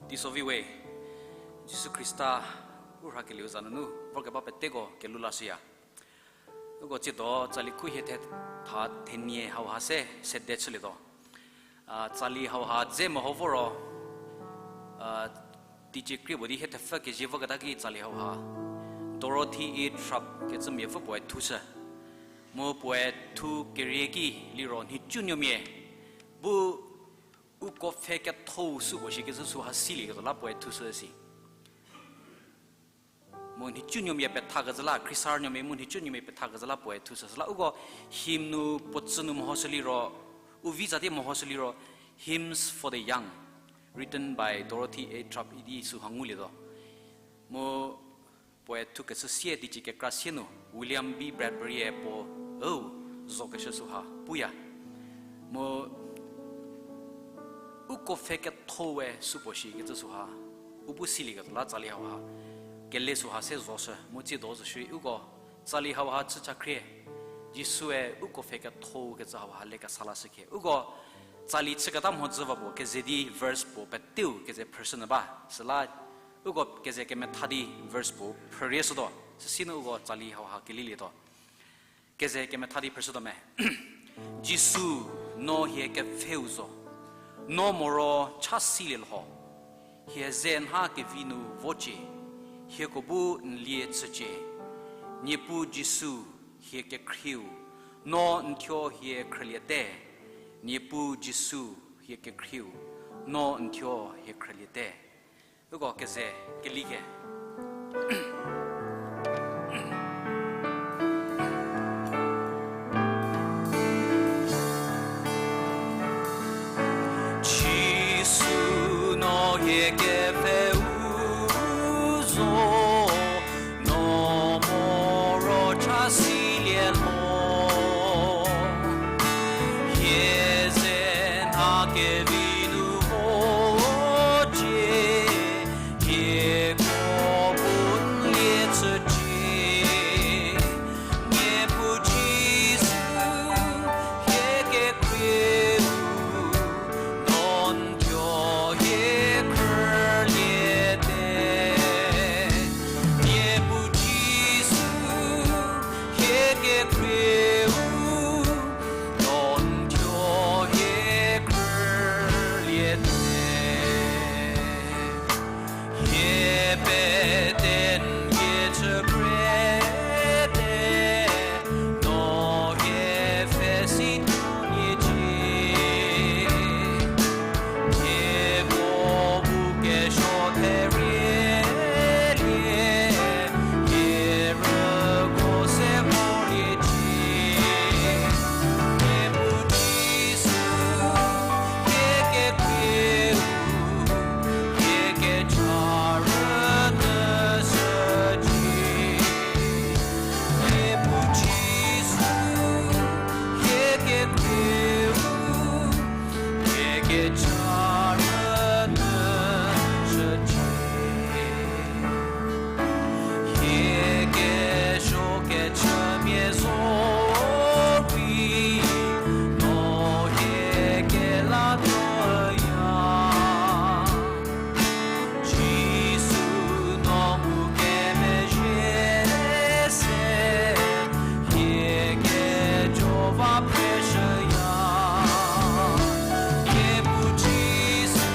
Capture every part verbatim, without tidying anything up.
Teiso vi we, Jisu Khrista u rhakelieu za nunu vorkeba peteko kelhou lashüya. Uko tsiedo tsali khu hie thetha thenie hauha se sede chülietuo. A, tsali hauha dze meho vo ro, a, teicie krie puo di hie thepfü kezie voketa ki tsali hauha Dorothy A. Trapp kecü miapfü puoe thushü. Mu puoe thu kerie ki liro nhicunuomia bu uko pfhe kethou süko shikecü süha silieketuo la puoe thushü si. Mu nhicunuomia pethakecü la, Khrisarnuomia mu nhicunuomia pethakecü la puoe thushü süla uko hymn nu puo tsü nu mehoshü liro, u vi za di mehoshü liro, Hymns for the Young, written by Dorothy A. Trapp idi süha ngulietuo. Mu puoe thukeshü sie teicie kekra sie nu William B. Bradbury-e puo u zokeshü süha puya. Mu uko pfhe kethoue süpuo shikecü süha u bu silieketuo la tsali hauha kele süha se zoshü mu tsiedo zo shierei uko tsali hauha chüchakhrie Jisue uko pfhe kethoukecü hauha lekesa lashükhie. Uko tsali chüketa mhodzü va puo keze di verse puo peteu keze phrüshünyü ba. Süla uko keze kemetha di verse puo phrürieshütuo. Süsie nu uko tsali hauha kelilietuo. Keze kemetha di phrüshütuo me. Jisu, no hie kepfheu zo. No moro cha silie lho. Hie ze nha kevi nu vocie. Hieko bu n lie chücie. Niepuu Jisu, hie kekhrieu, no n thuo hie khrüliete. Niepuu Jisu, hie kekhrieu, no n thuo hie khrüliete. Uko keze keli ke. Jisu, no hie kepfheu zo, no moro cha silie lho. Hie ze nha kevi nu vocie, hieko bu n lie chücie. Niepuu Jisu, hie kekhrieu, no n thuo hie khrüliete. Niepuu Jisu, hie kekhrieu, no n thuo hie khrüliete. Hie pete n kie chü krete, no hie pfhe si tuoliecie. Hieko bu kesuo therie lie, hie rüko se moliecie. Niepuu Jisu, hie kekhrieu, hie kecha rünyü shücie. Niepuu Jisu, hie kekhrieu, hie kecha rünyü shücie. Hie kesuo kechümia zorei, no hie kelatuoya. Jisu, no ngukemezhie se, hie kejo va pressure ya. Niepuu Jisu,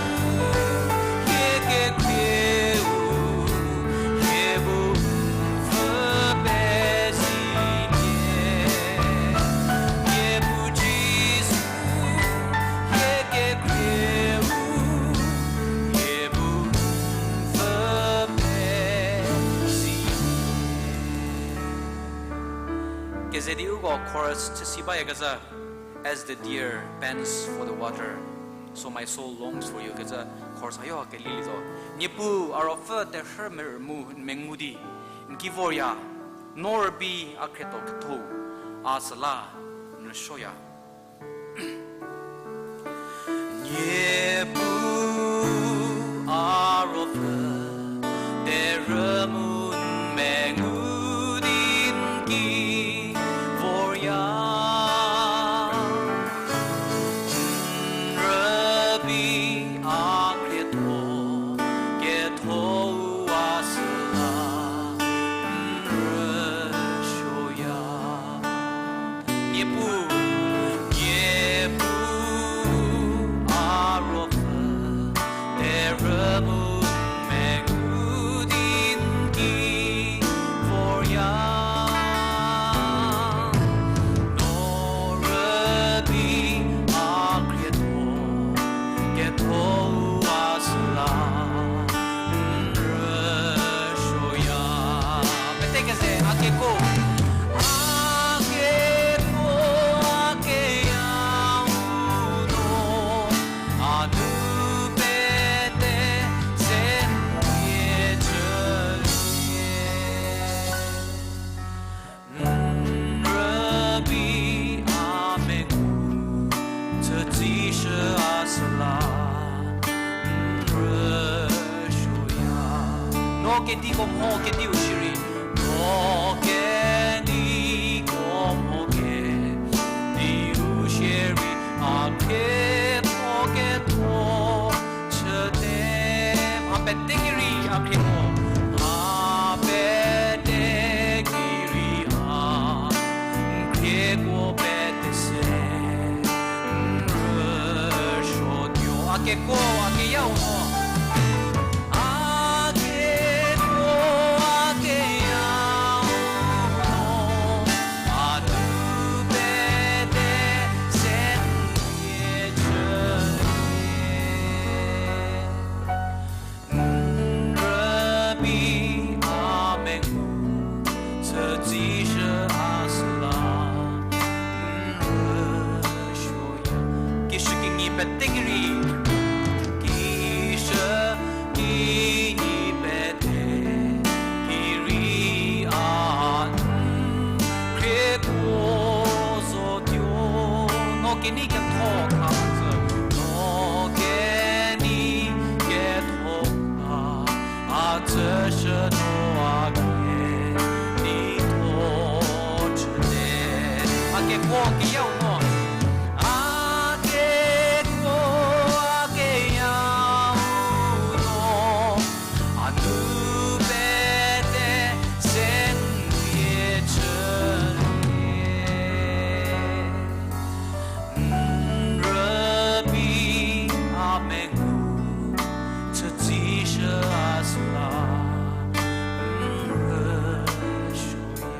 hie kekhrieu, hie bu n pfü pezie. Niepuu Jisu, hie kekhrieu, hie bu n pfü pezie. Keze di uko chorus chüsi bayakezha, As the deer pants for the water, so my soul longs for you kecü chorus hayo ha kelilietuo. Niepuu, a ruopfü terhü merü mu n mengu di n ki vorya, no rübei a khrietho ketho, a süla n rüsuoya. Niepuu, a ruopfü terhü mu n mengu di n ki vorya, n rübei a khrietho, Mu mengu di n ki vorya, no rübei a khrietho, ketho a süla n rüsuoya. Pete keze, a keko, a keko, a keyau no, a nu pete se n pie chülie. N rübei a mengu, chütsishü a süla n rüsuoya. No kediko mho kediu shierei, no kediko mho kediu shierei, a khrietho ketho chüte. A pete ki rei a khrieko, a pete ki rei a n khrieko pete se n rüsuotuo. A keko, a keyau no, a keko, a keyau no, a nu pete se n pie chülie. N rübei a mengu, chütsishü a süla n rüsuoya. Kishükinyi pete ki rei, kishükinyi pete ki rei a n khrieko zotuo. No kenei ketho khashü, no kenei ketho a, a chüshü no a khrietho chüte. A keko keyau no, a keko, a keyau no, a nu pete se n pie chülie. N rübei a mengu, chütsishü a süla n rüsuoya.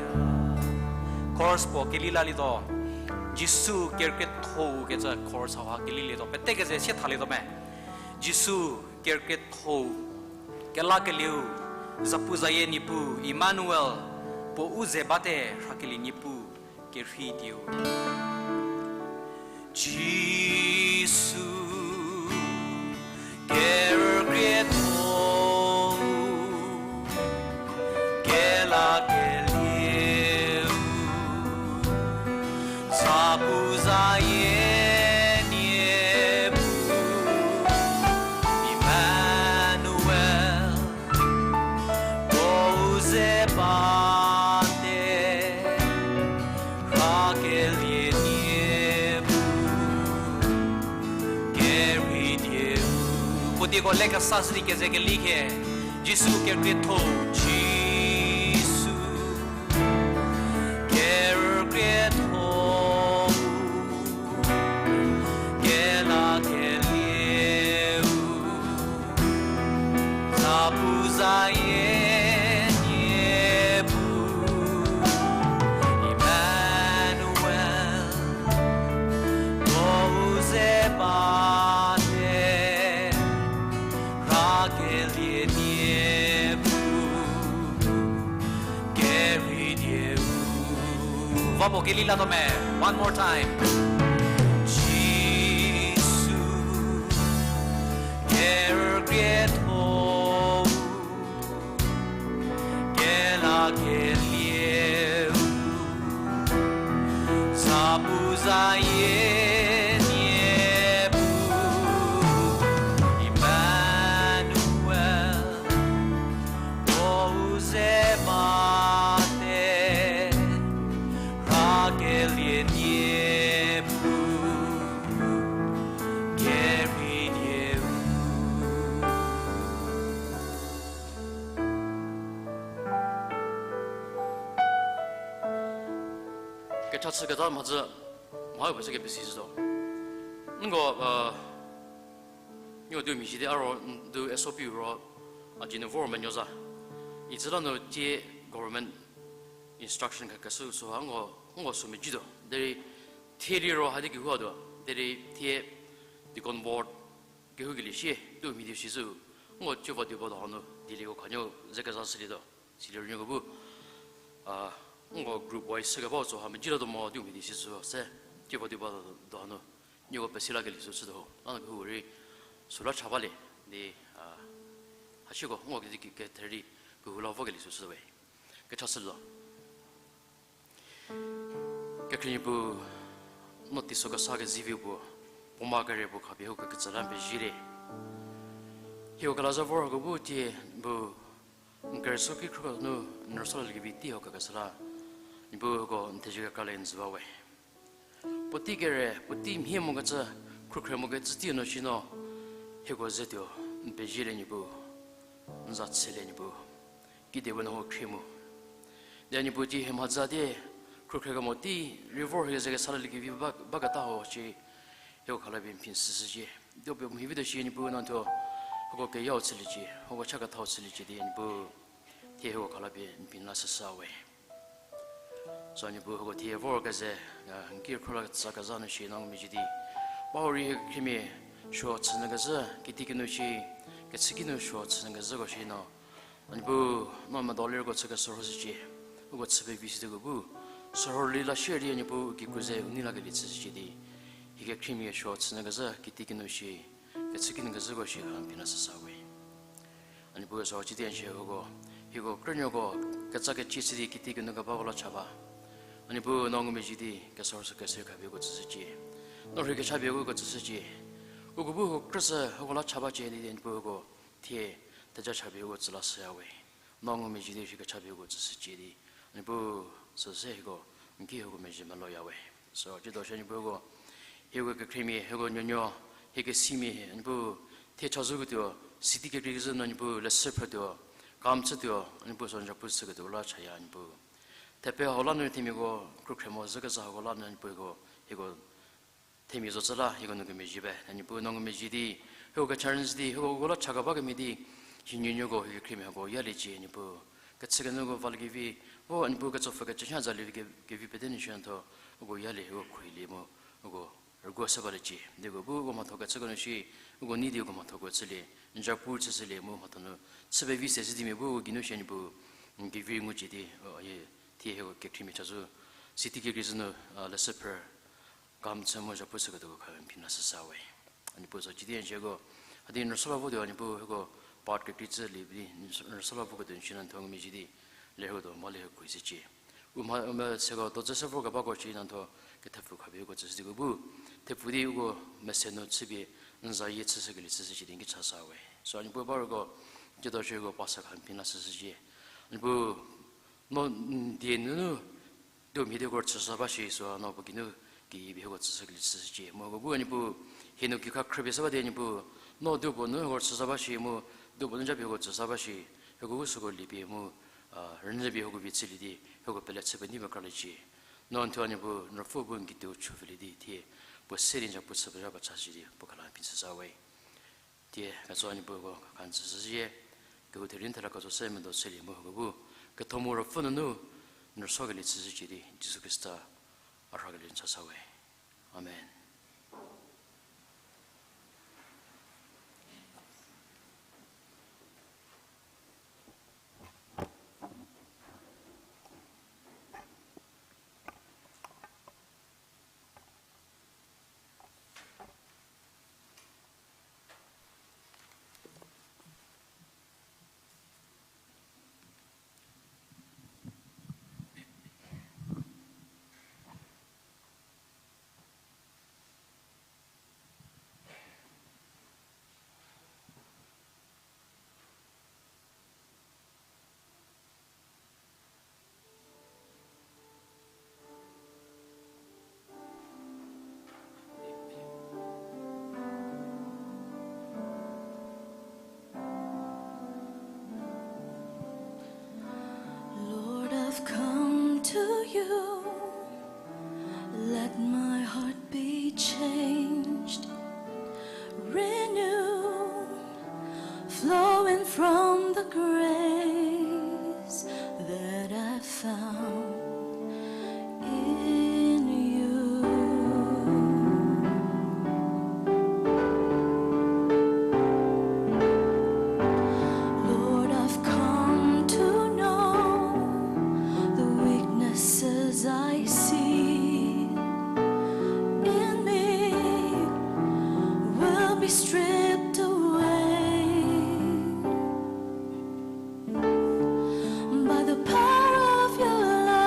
Chorus puo keli lalietuo. Jisu kerükrietho-u kecü chorus hauha kelilietuo. Pete keze sie thalietuo me. Jisu kerükrietho-u, kelakelieu, zapuzayie Niepuu, Emmanuel, puo u ze bate, rhakelie Niepuu, kerhei dieu. Jisu kerükrietho-u, kelakelieu, zapuzayie Niepuu, Emmanuel, puo u ze bate, rhakelie Niepuu, kerhei dieu. Puo dieko lekesa shü di keze keli khe. Jisu kerükrietho-u, Jisu kerükrietho-u, kelakelieu, zapuzayie Niepuu, Emmanuel, puo u ze bate, rhakelie Niepuu, kerhei dieu. Va puo keli latuo me. One more time. Jisu kerükrietho-u, kelakelieu, zapuzayie Niepuu, Emmanuel, puo u ze bate, rhakelie Niepuu, kerhei dieu. Kecha chüketa mhazü, mha puo chü kepesi zo. Nko, uh, Nio du mhie shi di a ro, n-, du S O P ro, a jinu vor menuo za. Itsü la nu tie government instruction kha keshü süha ngo, ngo sü mejütuo. Derei thie liro hadi kehoutuo. Derei thie deacon board kehoukelie shie, du mhie di shi zü. Ngo tievo diba do hanu, diliko khanuo ze keza sülietuo. Siliro nieko bu, a, ngo group wise se kebau süha mejü la do mo, du mhie di shi zü se, tievo diba do, do hanu. Nieko pesi lakelie sü chütuo ho. Nanu kehou rei süla cha balie di, a, hashiko ngo kedi ki, ketherei kehou la vokelie sü chütuo we. Kecha sülo. Kekhrienie pu, no teiso kesa kezivi puo, puo ma kere puo khapie hau kekecü la n pezie le. Hieko kela za vor hako bu tie bu, n kerüsuo ki khrüko nu, n rüsuo laliekevi tei hau kekecü la, Niepuu hako n thezie kekra le n zü ba we. Puotei kere, puotei mhie mokecü, khrükhrie mokecü tei nu shi no, hieko ze tuo, n pezie le Niepuu, n za chülie Niepuu, kide we no hau khrie mu. Di Niepuu tie hie mhaza die, khrükhrie kemo tei, rei vor hie ze kesa laliekevi ba, baketa ho shi, hieko khala pie n phi n süshücie. Di pie mhie vituo shi Niepuu no thuo, hako keyau chüliecie, hako cha kethau chüliecie di Niepuu, thie hieko khala pie n phi n la süshü we. Süu Niepuu hako thie vor keze, a, n ki khro la ketsa kezha nu shi no ngumezhie di. Ba hurei hie khriemia suo chünyü kezhü, kitiekinu shi, kechüki nu suo chünyü kezhüko shi no. A Niepuu, no medo lirko chü keshürho shücie. Uko chü pevi shütuoko bu. Shürho rüli la shierei a Niepuu kikru ze u nei lakelie chüshücie di. Hie kekhriemia suo chünyü kezhü, kitiekinu shi, kechüki nu kezhüko shi ha n phi n la süshü we. A Niepuu süu chüdi n shie hako, hieko krünuoko, ketsa kecie chü di kitiekinu kebako la cha ba. A Niepuu no ngumezhie di, keshürho sü kese khapie uko tsüshücie. No rhei kecha pie uko tsüshücie. Uko bu hako krüsü hako la cha bacie di, a Niepuu hako, thie, theja cha pie uko tsü la shüya we. No ngumezhie di rhei kecha pie uko tsüshücie di. A Niepuu, süse hieko, n ki hako mezhie meloya we. Süu chüdo shie a Niepuu hako, hieko kekhriemia, hieko nuonuo, hie kesimia, a Niepuu, thie chazou ketuo, city kekreikecü nu a Niepuu, leshü phrütuo, kam chütuo, a Niepuu süu n zapu chüketuo la chaya a Niepuu. Thepe hau la nu themiako, khrükhrie mo zhü kezha hako la nu a Niepuu hieko, hieko, themia zo tsü la, hieko nu kemezhie be, a Niepuu no ngumezhie di, hieko ke challenge di, hieko uko la cha keba kemhie di, hie nuonuoko, hie kekhriemia hako yaliecie a Niepuu. Kechükenuko valiekevi, vo a Niepuu ketsopfü kecü cha zalie ke, kevi pete nu shi n thuo, uko yalie, uko khruohilie mu, uko rüguo se baliecie. Di uko bu uko mhatho kechüko nu shi, uko nei di uko mhathoko chülie, n zapu chüshülie mu mhatho nu, chü pevi se shü di mia bu uko geinu shi a Niepuu, n kevi ngucie di, o, hie, thie hieko kekhriemia chazou, city kekreikecü nu, a, leshü phrü, kam chü mu zapu chüketuoko kha n phi n la süshü we. A Niepuu süu chüdi n shie hako, hadi n rüsuo la votuo a Niepuu hieko part kekrei chülie di, n rüsuo la voketuo n shi n thuo ngumezhie di, lerhuo do mo lerhuo khruohi shücie. U mha, u mha seko do zhü se vor kebako shi n thuo kethepfu khapie uko tsüshü di uko bu, thepfu di uko mese nu chüpie, n zayie chüshükelie chüshücie di n ki chashü we. Süu a Niepuu ba rüko, chüdo shie hako pastor kha n phi n la süshücie. A Niepuu, no n die nunu, tuo mhie di uko chüshü ba shi süu no puo geinu, keyie pie hieko tsüshükelie chüshücie. Mu uko bu a Niepuu, hie nu kikha khrüpie se ba di a Niepuu, no tuo puo nu uko chüshü ba shi mu, tuo puo nu japie uko tsüshü ba shi, hieko u süko liepie mu, a, rünyüpie hieko vi chülie di, hieko pele chü penyü pekraliecie. No n thuo a Niepuu, n ruopfü bu n kituo chüpfülie di, thie, puo se di n zapu chü pezha ba cha shi di, puo khala phi chüshü we. Thie, ketso a Niepuu uko kha n tsüshücie, kehou therie n thela ketso se medo chülie mu uko bu, ketho mu ruopfü nunu, n rüsuokelie chüshücie di, Jisu Khrista, a rhakelie n chashü we. Amen. flowing from the grace that I found in you. Lord, I've come to know the weaknesses I see in me will be stripped away by the power of your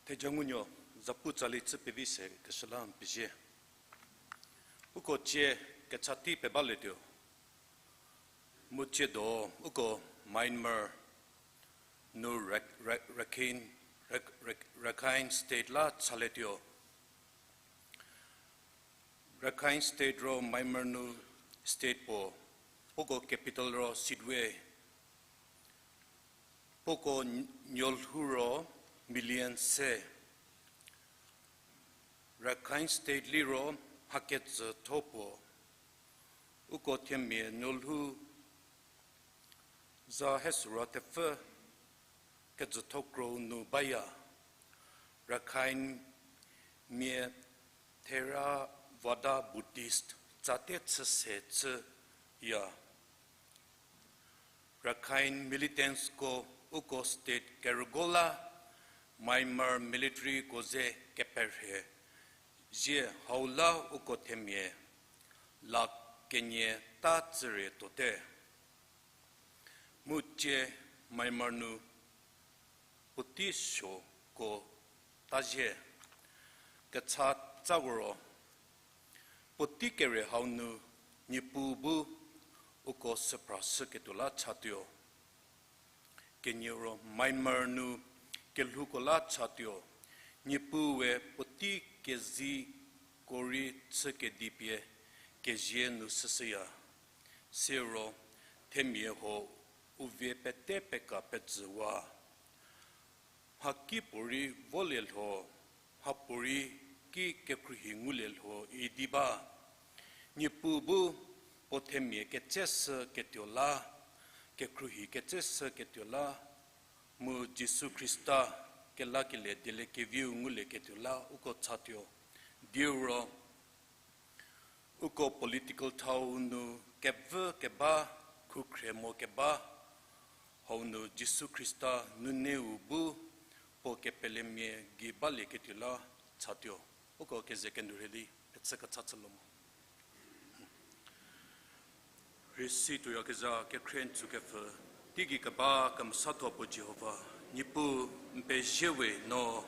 Theja ngunuo, zapu tsali chü pevi se keshü la n pezie. Uko cie kecha tei pebalietuo. Mu cie do, uko Myanmar nu Rakh-, Rakh-, Rakhine, Rakh-, Rakh-, Rakhine State la chalietuo. Rakhine State ro Myanmar nu state puo, puoko capital ro Sittwe, puoko n-, nuolhou ro million se. Rakhine State liro mha kejütho puo, uko themia nuolhou za hesüro thepfü kejütho kro nu baya. Rakhinemia Theravada Buddhist tsate chü se chüya. Rakhine militantsko uko state kerügo la Myanmar militaryko ze keperhe zie hau la uko themia la kenie ta tsürie tuote. Mu cie Myanmar nu puotei suoko ta zie kecha tsa ro, puotei kere hau nu Niepuu bu uko süpra shüketuo la chatuo. Kenieu ro Myanmar nu kelhouko la chatuo, Niepuue puotei keziko rei chü kedi pie kezie nu shüshüya. Siro themia huo u vie pete peka pejüwa. Mhakipuorei volie lho, mhapuorei ki kekhruohi ngulie lho idi ba. Niepuu bu puo themia ketseshüketuo la, kekhruohi ketseshüketuo la, mu Jisu Khrista kelakelie dieliekeviu ngulieketuo la uko chatuo. Dieu ro, uko political thau nu kevü keba, khukhre mo keba, hau nu Jisu Khrista nuneu bu puo kepelemia gei balieketuo la chatuo. Uko keze kenou rhie di pechü kecha chülo mo. Rei si tuoyakezha kekhrie n tsükepfü, teigei keba kemesatho puo Jihova, Niepuu n pezie we no,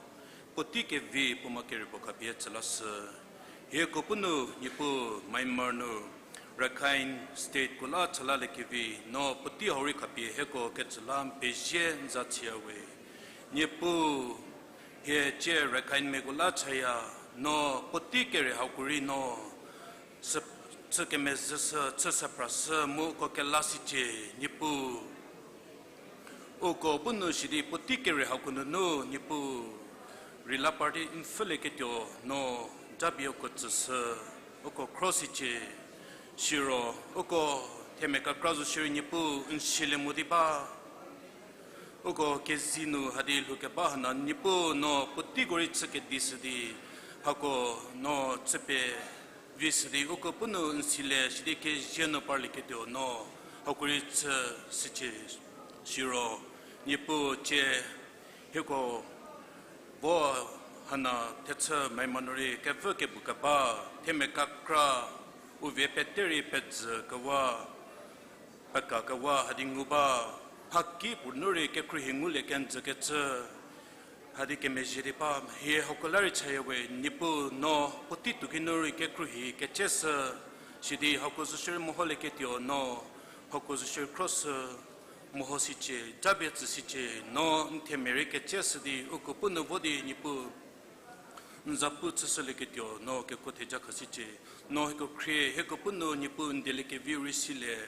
puotei kevi puo ma kere puo khapie tsü lashü. Hieko bu nu Niepuu Myanmar nu Rakhine State ko la chülaliekevi no puotei hau rei khapie hieko ketsü la n pezie n za chüya we. Niepuu, hie cie Rakhinemiako la chaya, no puotei kere hauko rei no chü, chü kemezhüshü, chü süphrashü mu uko kela sicie, Niepuu. Uko bu nu sidi puotei kere hauko nunu Niepuu rei la party n pfhülieketuo no japie uko tsüshü, uko khro sicie. Siro uko themia kekra zo shierei Niepuu n silie mo di ba. Uko kezei nu hadi lhoukeba hana Niepuu no puoteiko rei chü kedishü di, hako no chüpie vishü di uko bu nu n silie sidi kezie nu parlieketuo no hako rei chü sicie. Siro Niepuu cie hieko vo hana thechü Myanmar nu rei kevü kebu keba, themia kekra u vie pete rei pejü kewa, peka kewa hadi ngu ba, mhakipuo nu rei kekhruohi ngulie kenjükecü hadi kemezhie di ba, hie hako la rei chaya we. Niepuu no puotei tuoki nu rei kekhruohi kecüshü, sidi hako zo shierei meholieketuo no hako zo shierei khroshü meho sicie, japie tsü sicie. No n themia rei kecüshü di uko bu nu vo di Niepuu n zapu chüshülieketuo no kekuo theja khasicie. No hieko khrie, hieko bu nu Niepuu n dieliekeviu rei silie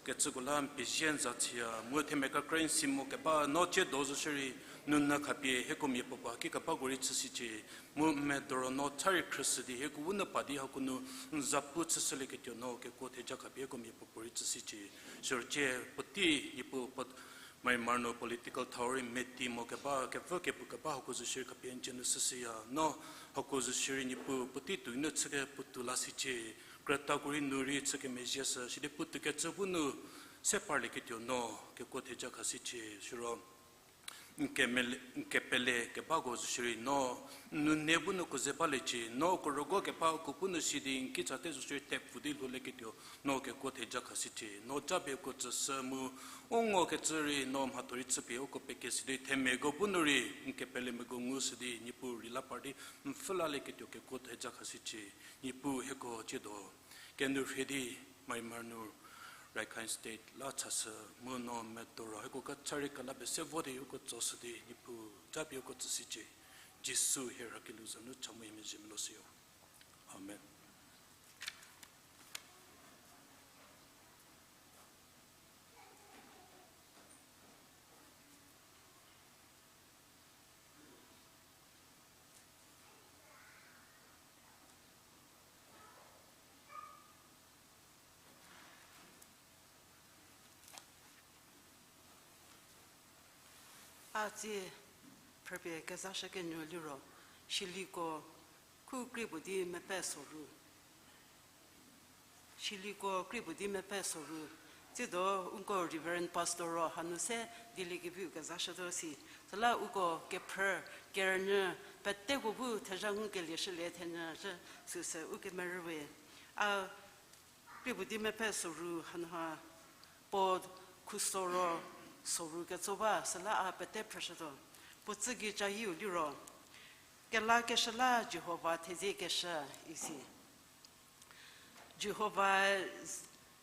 kecüko la n pezie n za chüya. Mu themia kekra n si mo keba no cie do zo shierei nunu khapie hieko miapuopuo haki kebako rei chü sicie. Mu n medoro no cha rei khrüshü di hieko bu nu pa di hako nu n zapu chüshülieketuo no kekuo theja khapie hieko miapuopuo rei chü sicie. Siro cie puotei Niepuu, Myanmar nu political thau rei meti mo keba, kevü kebu keba hako zo shierei khapie n dzie nu shüshüya. No hako zo shierei Niepuu puotei tuoi nu chü kepuotou la sicie. Krütako rei nu rei chü kemezhie shü sidi puotou kecü bu nu se parlieketuo no kekuo theja khasicie. Siro N kemele-, n kepele kebako zo shierei no, n nune bu nuko ze baliecie, no uko rüguo keba uko bu nu si di n kitsatie zo shierei tepfu di lhoulieketuo, no kekuo theja khashücie, no japie uko tsüshü mu, u ngokecü rei no mhatho rei chüpie uko pekesi di themiako bu nu rei n kepelemia ngu si di Niepuu rei la par di n pfhülalieketuo kekuo theja khashücie, Niepuu hieko tsiedo kenu rhie di Myanmar nu Rakhine State la chashü mu no medoro hieko kecha rei kela pie se vo di uko tsoshü di Niepuu japie uko tsüshücie. Jisu hie rhakelieu za nu cha mu hie mezhie melou shüyo. Amen. A tsie phrüpie kezashükenyü liro, Shiliko khu krie puo di mepe soru. Shiliko krie puo di mepe soru. Tsiedo uko Reverend Pastor ro hanu se dieliekeviu kezashütuo si. Süla uko kephrü kerünyü peteko bu thezha ngukelie shülie thenyü zhü süsü ukemerüwe. A krie puo di mepe soru hanu ha puo khuso ro soru ketso ba süla a pete phrüshütuo. Puo tsügei cayieu liro, Kelakeshü la Jihova theziekeshü isi. Jihovae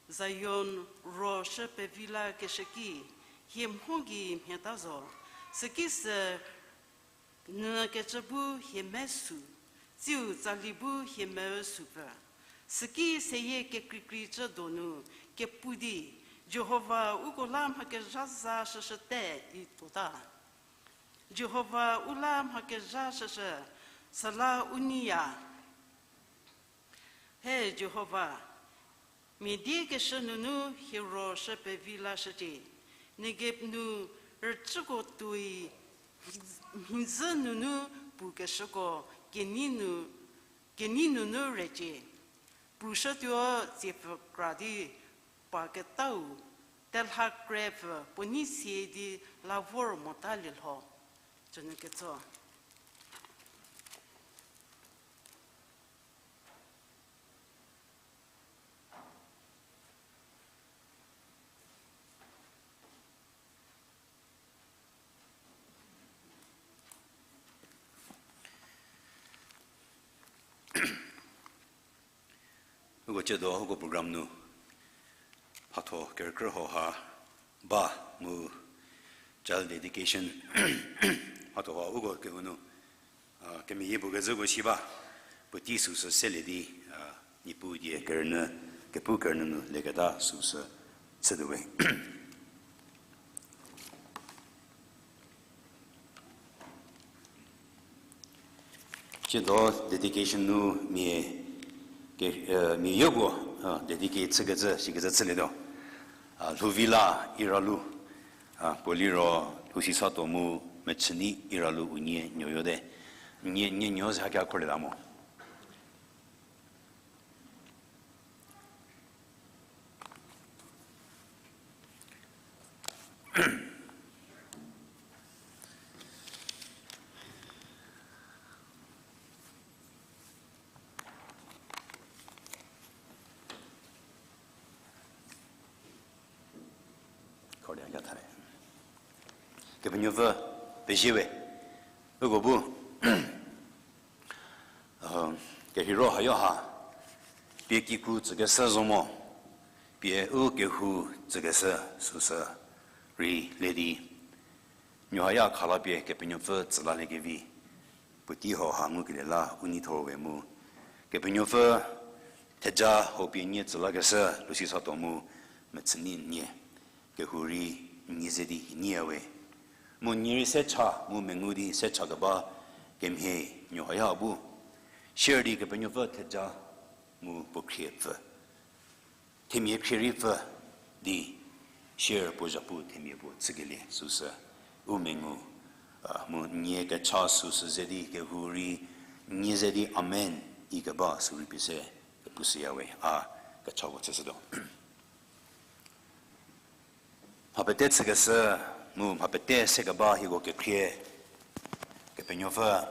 Zion ro shü pevi lakeshü ki, hie mho gei mhieta zo. Süki sü nyü kecü bu hie mesu, tsiu tsali bu hie meü sü pfü. Süki seyie kekreikrei cü donu kepu di, Jihova uko la mha kezha za shüshüte ituota. Jihova u la mha kezha shüshü, süla u neiya. He Jihova, mia die keshü nunu hie ro shü pevi lashücie, Negeb nu rüchüko tuoi mhizhü nunu pukeshüko kenei nu, kenei nunu recie. Prushütuo tsiepfü kra di pa ketau, telha krepfü puo nei sie di la vor mota lielho. Cünu ketso. Uko tsiedo uko program nu mhatho kerükrü hauha ba mu child dedication mhatho ha uko kehou nu, a, kemeyie puo kezhüko si ba, puotei süsü selie di, a, Niepuu die kerünyü, kepu kerünyü nu leketa süsü chütuowe. Tsiedo dedication nu mia ke, mia yopuo, a, dedicate chükecü sikecü chülietuo. A, Lhouvila Iralu, a, puo liro Lhousisato mu Mechünei Iralu unie nuoyote. Nie, nie nuo ze hakia khorlieta mo. Khorliaya thale. Kepenuopfü pezie we. Uko bu, a, kerheiro hayo ha, pie kikru tsükeshü zo mo, pie u kehou tsükeshü süsü rei le di, nuohaya khalapie Kepenuopfü tsülaliekevi, puotei hauha ngukelie la u neithor we mu. Kepenuopfü theja hau pie nie tsülakeshü Lhousisato mu Mechünei nie, kehou rei nie ze di hie neiya we. Mu nie rei se cha mu mengu di se cha keba kemhie nuohaya bu share di Kepenuopfü theja mu puo khrie pfü, themia khrie rei pfü di share puo zhapu themia puo chükelie süsü u mengu, a, mu nie kecha süsü ze di kehou rei nie ze di amen ikeba sü rei pie se kepushüya we. A kechako chüshütuo. Mha pete chükeshü Mu mha pete sekeba hieko kekhrie, Kepenuopfü,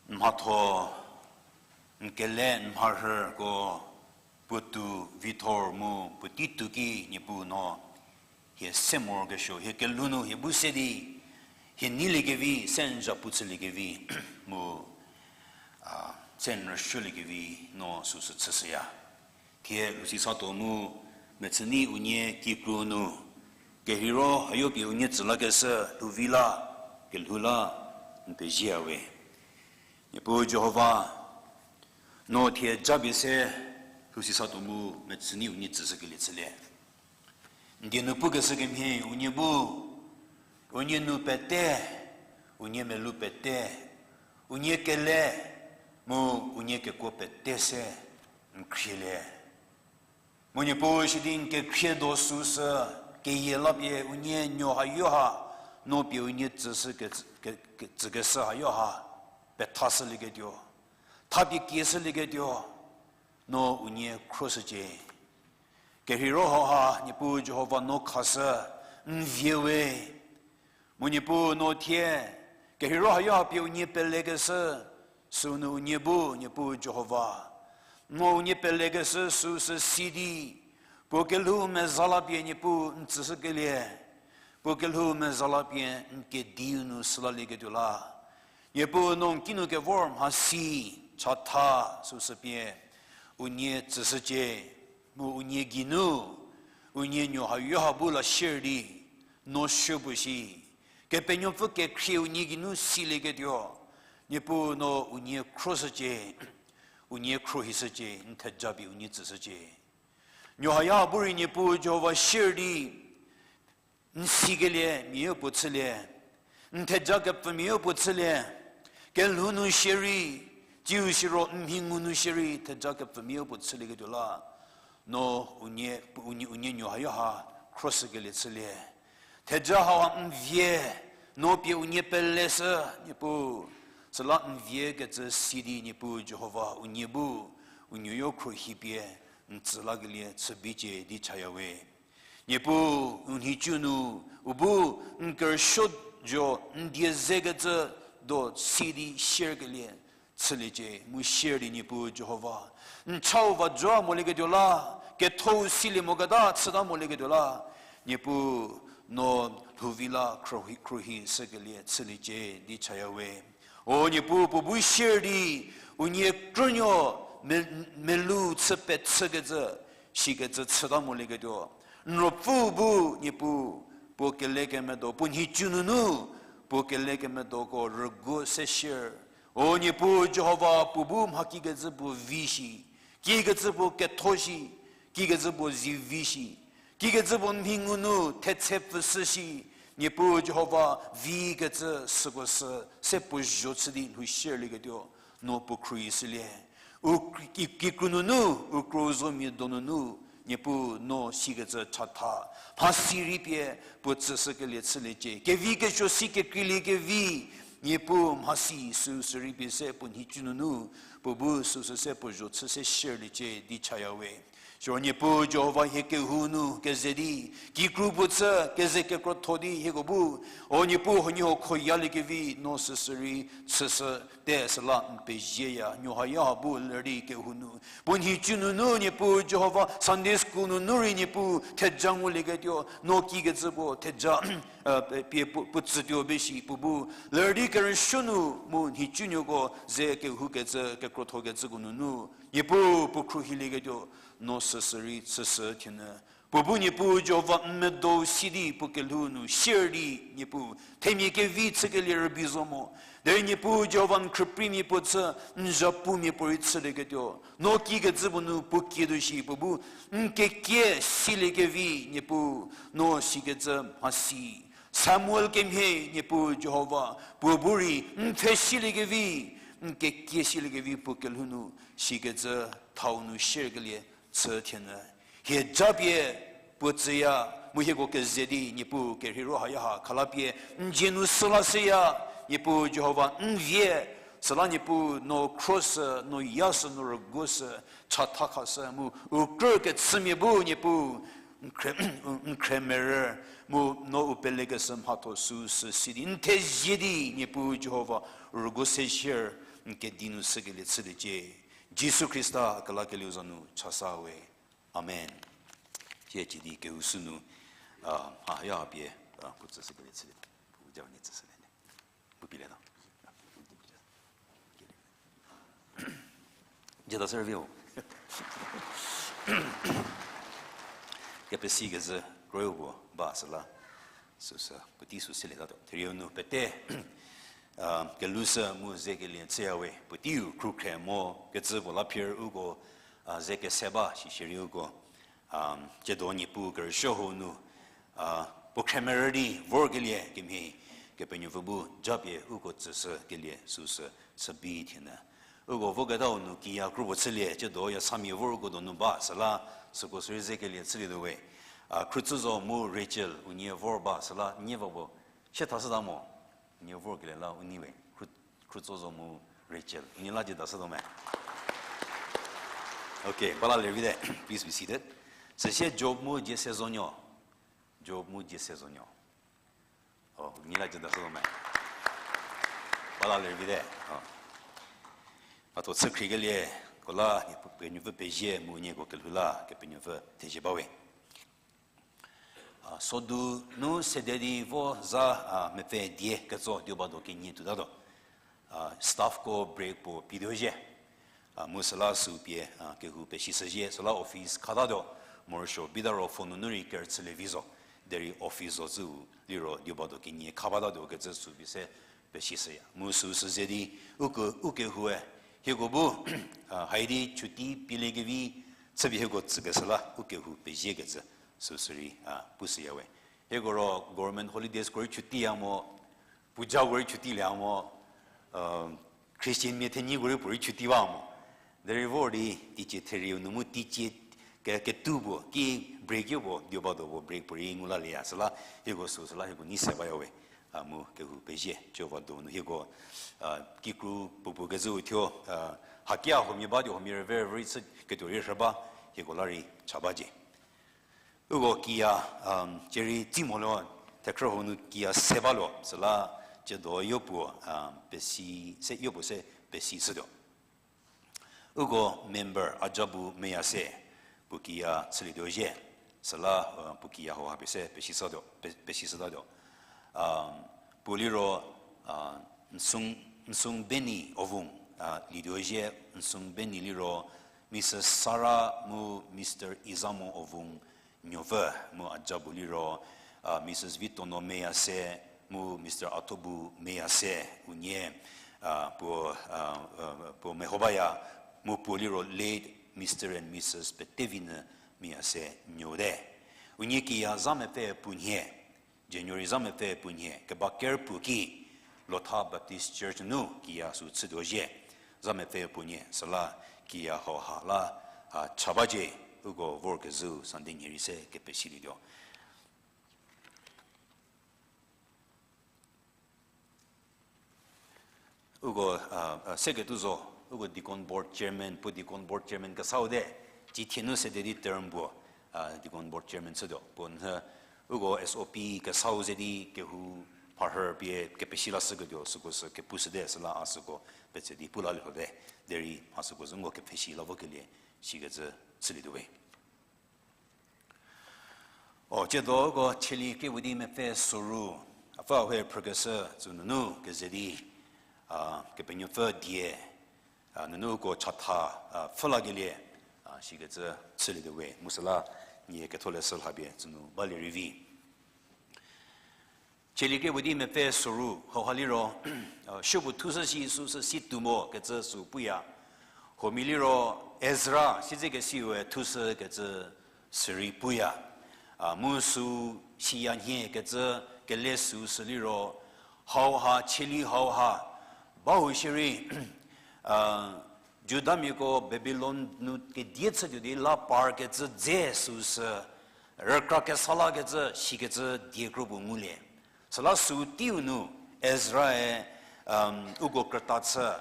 n mhatho, n kele, n mharhüko, puotou vithor mu puotei tuo ki Niepuu no hie se morokesuo, hie kelhou nu hie bu se di, hie neiliekevi, se n zhapu chüliekevi, mu, a, se n rüsuoliekevi no süsü chüshüya. Thie lhousi satuo mu mechüni unie kikru nu, kerheiro hayo pie unie tsü lakeshü lhouvi la, kelhou la, n pezie we. Niepuu Jihova, no thie japie se lhousi satuo mu mechüni unie tsüshükelie chülie. N die nu pukeshü kemhie unie bu, unie nu pete, unie melou pete, unie kele, mu unie kekuo pete se n khrielie. Mu Niepuu shidi n kekhrie do süsü, keyie lapie unie nuo hayo ha, no pie unie tsüshü ke, ke, ke, tsükeshü hayo ha, pethashülieketuo, thapie kieshülieketuo, no unie khroshücie. Kerheiro hau ha Niepuu Jihova no khashü, n vie we. Mu Niepuu no thie, kerheiro hayo ha pie unie pelekeshü, sünu unie bu Niepuu Jihova, no unie pelekeshü süsü si di, puo kelhou meza lapie Niepuu n tsüshükelie, puo kelhou meza lapie n kediu nu sülalieketuo la, Niepuu no n kinu kevor mhasi, chatha, süsü pie, unie tsüshücie, mu unie geinu, unie nuo hayo ha bu la sier di, no supuo shi, Kepenuopfü kekhrie unie geinu silieketuo, Niepuu no unie khroshücie, unie khrohishücie, n theja pie unie tsüshücie. Nuo hayo bu rei Niepuu Jihova sier di, n sikelie mia puo chülie, n theja kepfümia puo chülie, kelhou nu shierei, tsiu siro n mhi ngu nu shierei theja kepfümia puo chülieketuo la, no unie, unie, unie nuo hayo ha khroshükelie chülie. Theja hau ha n vie, no pie unie peleshü, Niepuu, süla n vie kecü si di Niepuu Jihova unie bu, unuoyo khrohi pie, n tsü lakelie chü bicie di chaya we. Niepuu, u nhicu nu, u bu, n kerüsuo jo, n die zekecü do si di sierkelie chüliecie, mu sier di Niepuu Jihova, n chau va jo molieketuo la, kethou silie moketa chüta molieketuo la, Niepuu, no lhouvi la khruohi, khruohi shükelie chüliecie di chaya we. O Niepuu, puo bu sier di, unie krünuo me-, melou chü pechükecü, shikecü chüta molieketuo. N Ruopfü bu Niepuu, puo kelekemedo, puo nhicu nunu, puo kelekemedoko rüguo se sier. O Niepuu Jihova, puo bu mha kikecü puo vi shi, kikecü puo ketho shi, kikecü puo zivi shi, kikecü puo mhi ngu nu thetse pfüshü shi, Niepuu Jihova, vikecü süko sü, se puo zho chü di lhou sierlieketuo, no puo khruohi shülie. U ki-, kikru nunu, u kro zomia donunu, Niepuu no sikecü chatha, mhasi rei pie puo tsüshükelie chüliecie. Kevi kesuo si kekreilie kevi, Niepuu mhasi süsü rei pie se puo nhicu nunu, puo bu süsü se puo zho chü se sierliecie di chaya we. Siro Niepuu Jihova hie kehou nu keze di, kikru puo chü keze kekrotho di hieko bu, o Niepuu huoniehuo khoyalie kevi no süsü rei chüshü te süla n pezieya, nuo hayo ha bu ler di kehou nu. Puo nhicu nunu Niepuu Jihova Sunday school nunu rei Niepuu theja ngulieketuo, no kikecü puo theja, pie puo, puo tsütuo be shi puo bu, ler di kerüsuo nu mu nhicunuoko ze kehoukecü, kekrothokecüko nunu, Niepuu puo khruohilieketuo, no süsü rei chüshü thienyü. Puo bu Niepuu Jihova n medo si di puo kelhou nu sier di Niepuu, themia kevi chükelie rübei zo mo. Derei Niepuu Jihova n khrüpreimia puo chü, n zhapumia puo rei chülieketuo, no kikecü puo nu puo kietuo shi puo bu, n kekie siliekevi Niepuu, no sikecü mhasi. Samuel kemhie Niepuu Jihova, puo bu rei n pfhe siliekevi, n kekie siliekevi puo kelhou nu, sikecü thau nu sierkelie chü thienyü. Hie japie puo tsüya, mu hieko keze di Niepuu kerheiro hayo ha khalapie n dzie nu süla shüya, Niepuu Jihova n vie, süla Niepuu no khroshü, no yashü, no rüguoshü, chatha khashü mu u krü kechümia bu Niepuu, n khre, n khremerü, mu no u pelekeshü mhatho süu sü si di n thezie di, Niepuu Jihova, rügu se shier n kedi nu sükelie chüliecie. Jisu Khrista kelakelieu za nu chasa we. Amen. Thie cidi kehou sünu, a, mha ya pie, a, puo tsü sükelie chülie. Puo ja ni tsü sülie. Puo pie le ta. Jüta sü rüvio. Kepesikecü kroyo puo ba süla. Süsü, puotei sü selietatuo. Therieu nu pete, a, kelhou sü mu zekelie chüya we. Puoteiu khrukhre mo kecü puo la phir uko, a, ze kese ba, sishierei uko. A, tsiedo Niepuu kerüsuo hau nu, a, puo khremerü di vorkelie kemhie, Kepenuopfü bu japie uko tsüshükelie süsü chübi thienyü. Uko voketau nu kiya kro puo chülie, tsiedo yasamia vor uko donu ba, süla süko sürei zekelie chülietuo we. A, Khrütsozo mu Rachel, unie vor ba, süla nie va puo, sie thashüta mo, unie vorkelie la u nei we, Khrü-, Khrütsozo mu Rachel, unie la jüta shütuo me. Okay, ba la lervite, please be seated. Süsie Job mu Jesse zonuo. Job mu Jesse zonuo. O, unie la jüta shütuo me. Ba la lervite. O. Mhatho chükhriekelie, ko la, Kepenuopfü pezie mu nieko kelhou la, Kepenuopfü thezie bawe. A, sodu nu sede di vo za, a, mepfü die ketso tuo ba do kenie tuotatuo. A, staffko break puo pie tuo zhie. A, mu süla sü pie, a, kehou pesishüzhie, süla office khatatuo, morosuo bita ro phone nunu rei kerüchülie vi zo, derei office zo zhüu liro tuo ba do kenie kha batatuo kecü sü pie se pesishüya. Mu süu sü ze di, uko, u kehoue, hieko bu, a, haidi chuti pieliekevi, chüpie hieko tsükeshü la, u kehou peziekecü, süu sürei, a, pushüya we. Hieko ro government holidays ko rei chuti ya mo, puja ko rei chuti lya mo, Christian mia thenyiko rei puorei chuti ba mo. Derei vor di, teicie therieu nu mu teicie ke-, ketuo puo, ki break yo puo, tuo ba do puo break puorei ngu lalieya, süla, hieko süu süla, hieko nei se baya we, a, mu kehou pezie, Jihova donu hieko, a, kikru puopuo kezhüu thuo, a, hakia huomia ba di huomia rüve rüve rei chü ketuo rei rhü ba, hieko la rei cha bacie. Uko kiya, um, cierei tsi mo lo, thekhrü hau nu kiya se ba lo, süla tsiedo yopuo, um, pesi, se yopuo se pesi shütuo. Uko member Ajabu Meyase, puo kiya chülietuo zhie, süla, uh, puo kiya hauha pie se pesi shütuo, pe-, pesi shütatuo. Um, puo liro, uh, Nsung, Nsung Beni Ovung, uh, lietuo zhie, Nsung Beni liro, Missus Sarah mu Mister Izamo Ovung nuopfü mu Ajabu liro, uh, Missus Vitono Meyase mu Mister Atobu Meyase unie, uh, puo, uh, uh, puo meho baya mu puo liro late Mister and Missus Petevinyü Meyase nuote. Unie kiya za mepfü puo nhie, January za mepfü puo nhie, keba ker puo ki, Lotha Baptist Church nu kiya sü chütuo zhie, za mepfü puo nhie, süla kiya hauha la, a, cha bacie, uko vorkezhüu Sunday nhie rei se kepesilietuo. Uko, a, a, seketuo zo, uko Deacon Board Chairman, puo Deacon Board Chairman kesau te, cithie nu sede di term puo, a, Deacon Board Chairman chütuo. Puo nhü, uko S O P kesau ze di kehou mharhü pie kepesi lashüketuo, süko sü kepushüte süla a süko petse di pu lalie lhote, derei a süko sü uko kepesi la vokelie, sikecü chülietuo we. O, tsiedo uko Cheli Kewidi mepfü soru, a pfü hue phrükeshü tsü nunu keze di, a, Kepenuopfü die, a, nunu uko chatha, a, pfhü lakelie, a, sikecü chülietuo we, mu süla nie ketholeshü lha pie tsü nu balie rei vi. Cheli Kewidi mepfü soru, hauha liro, a, supuo thushü shi süsü si tuo mo kecü sü puya. Huomia liro Ezra, siedzekesiue thushü kecü sürei puya. A, mu sü siya nhie kecü kele süsü liro, hauha, Cheli hauha, bau shierei, a, Judamiako Babilon nu kedie chütuo di la parkecü dze süsü, rükra kesa lakecü, sikecü die kro puo ngulie. Süla sü teiu nu, Ezra-e, um, uko krüta chü.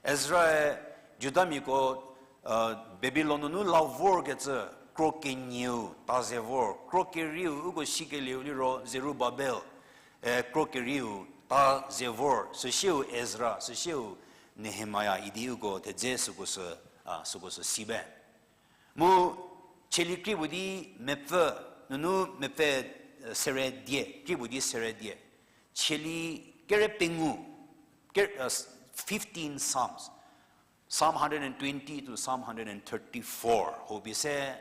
Ezra-e Judamiako, uh, Babilon nunu la vorkecü, kro kenieu ta ze vor, kro kerieu uko sikelieu liro Zerubabel, e, kro kerieu ta ze vor, süsieu Ezra, süsieu Nehemia idi uko thedze süko sü, a, süko sü si be. Mu Tsalie krie puo di mepfü, nunu mepfü, e, sere die, krie puo di sere die. Tsalie kere pengou, ke-, e, fifteen Psalms. Psalm hundred and twenty to Psalm hundred and thirty-four. Hau pie se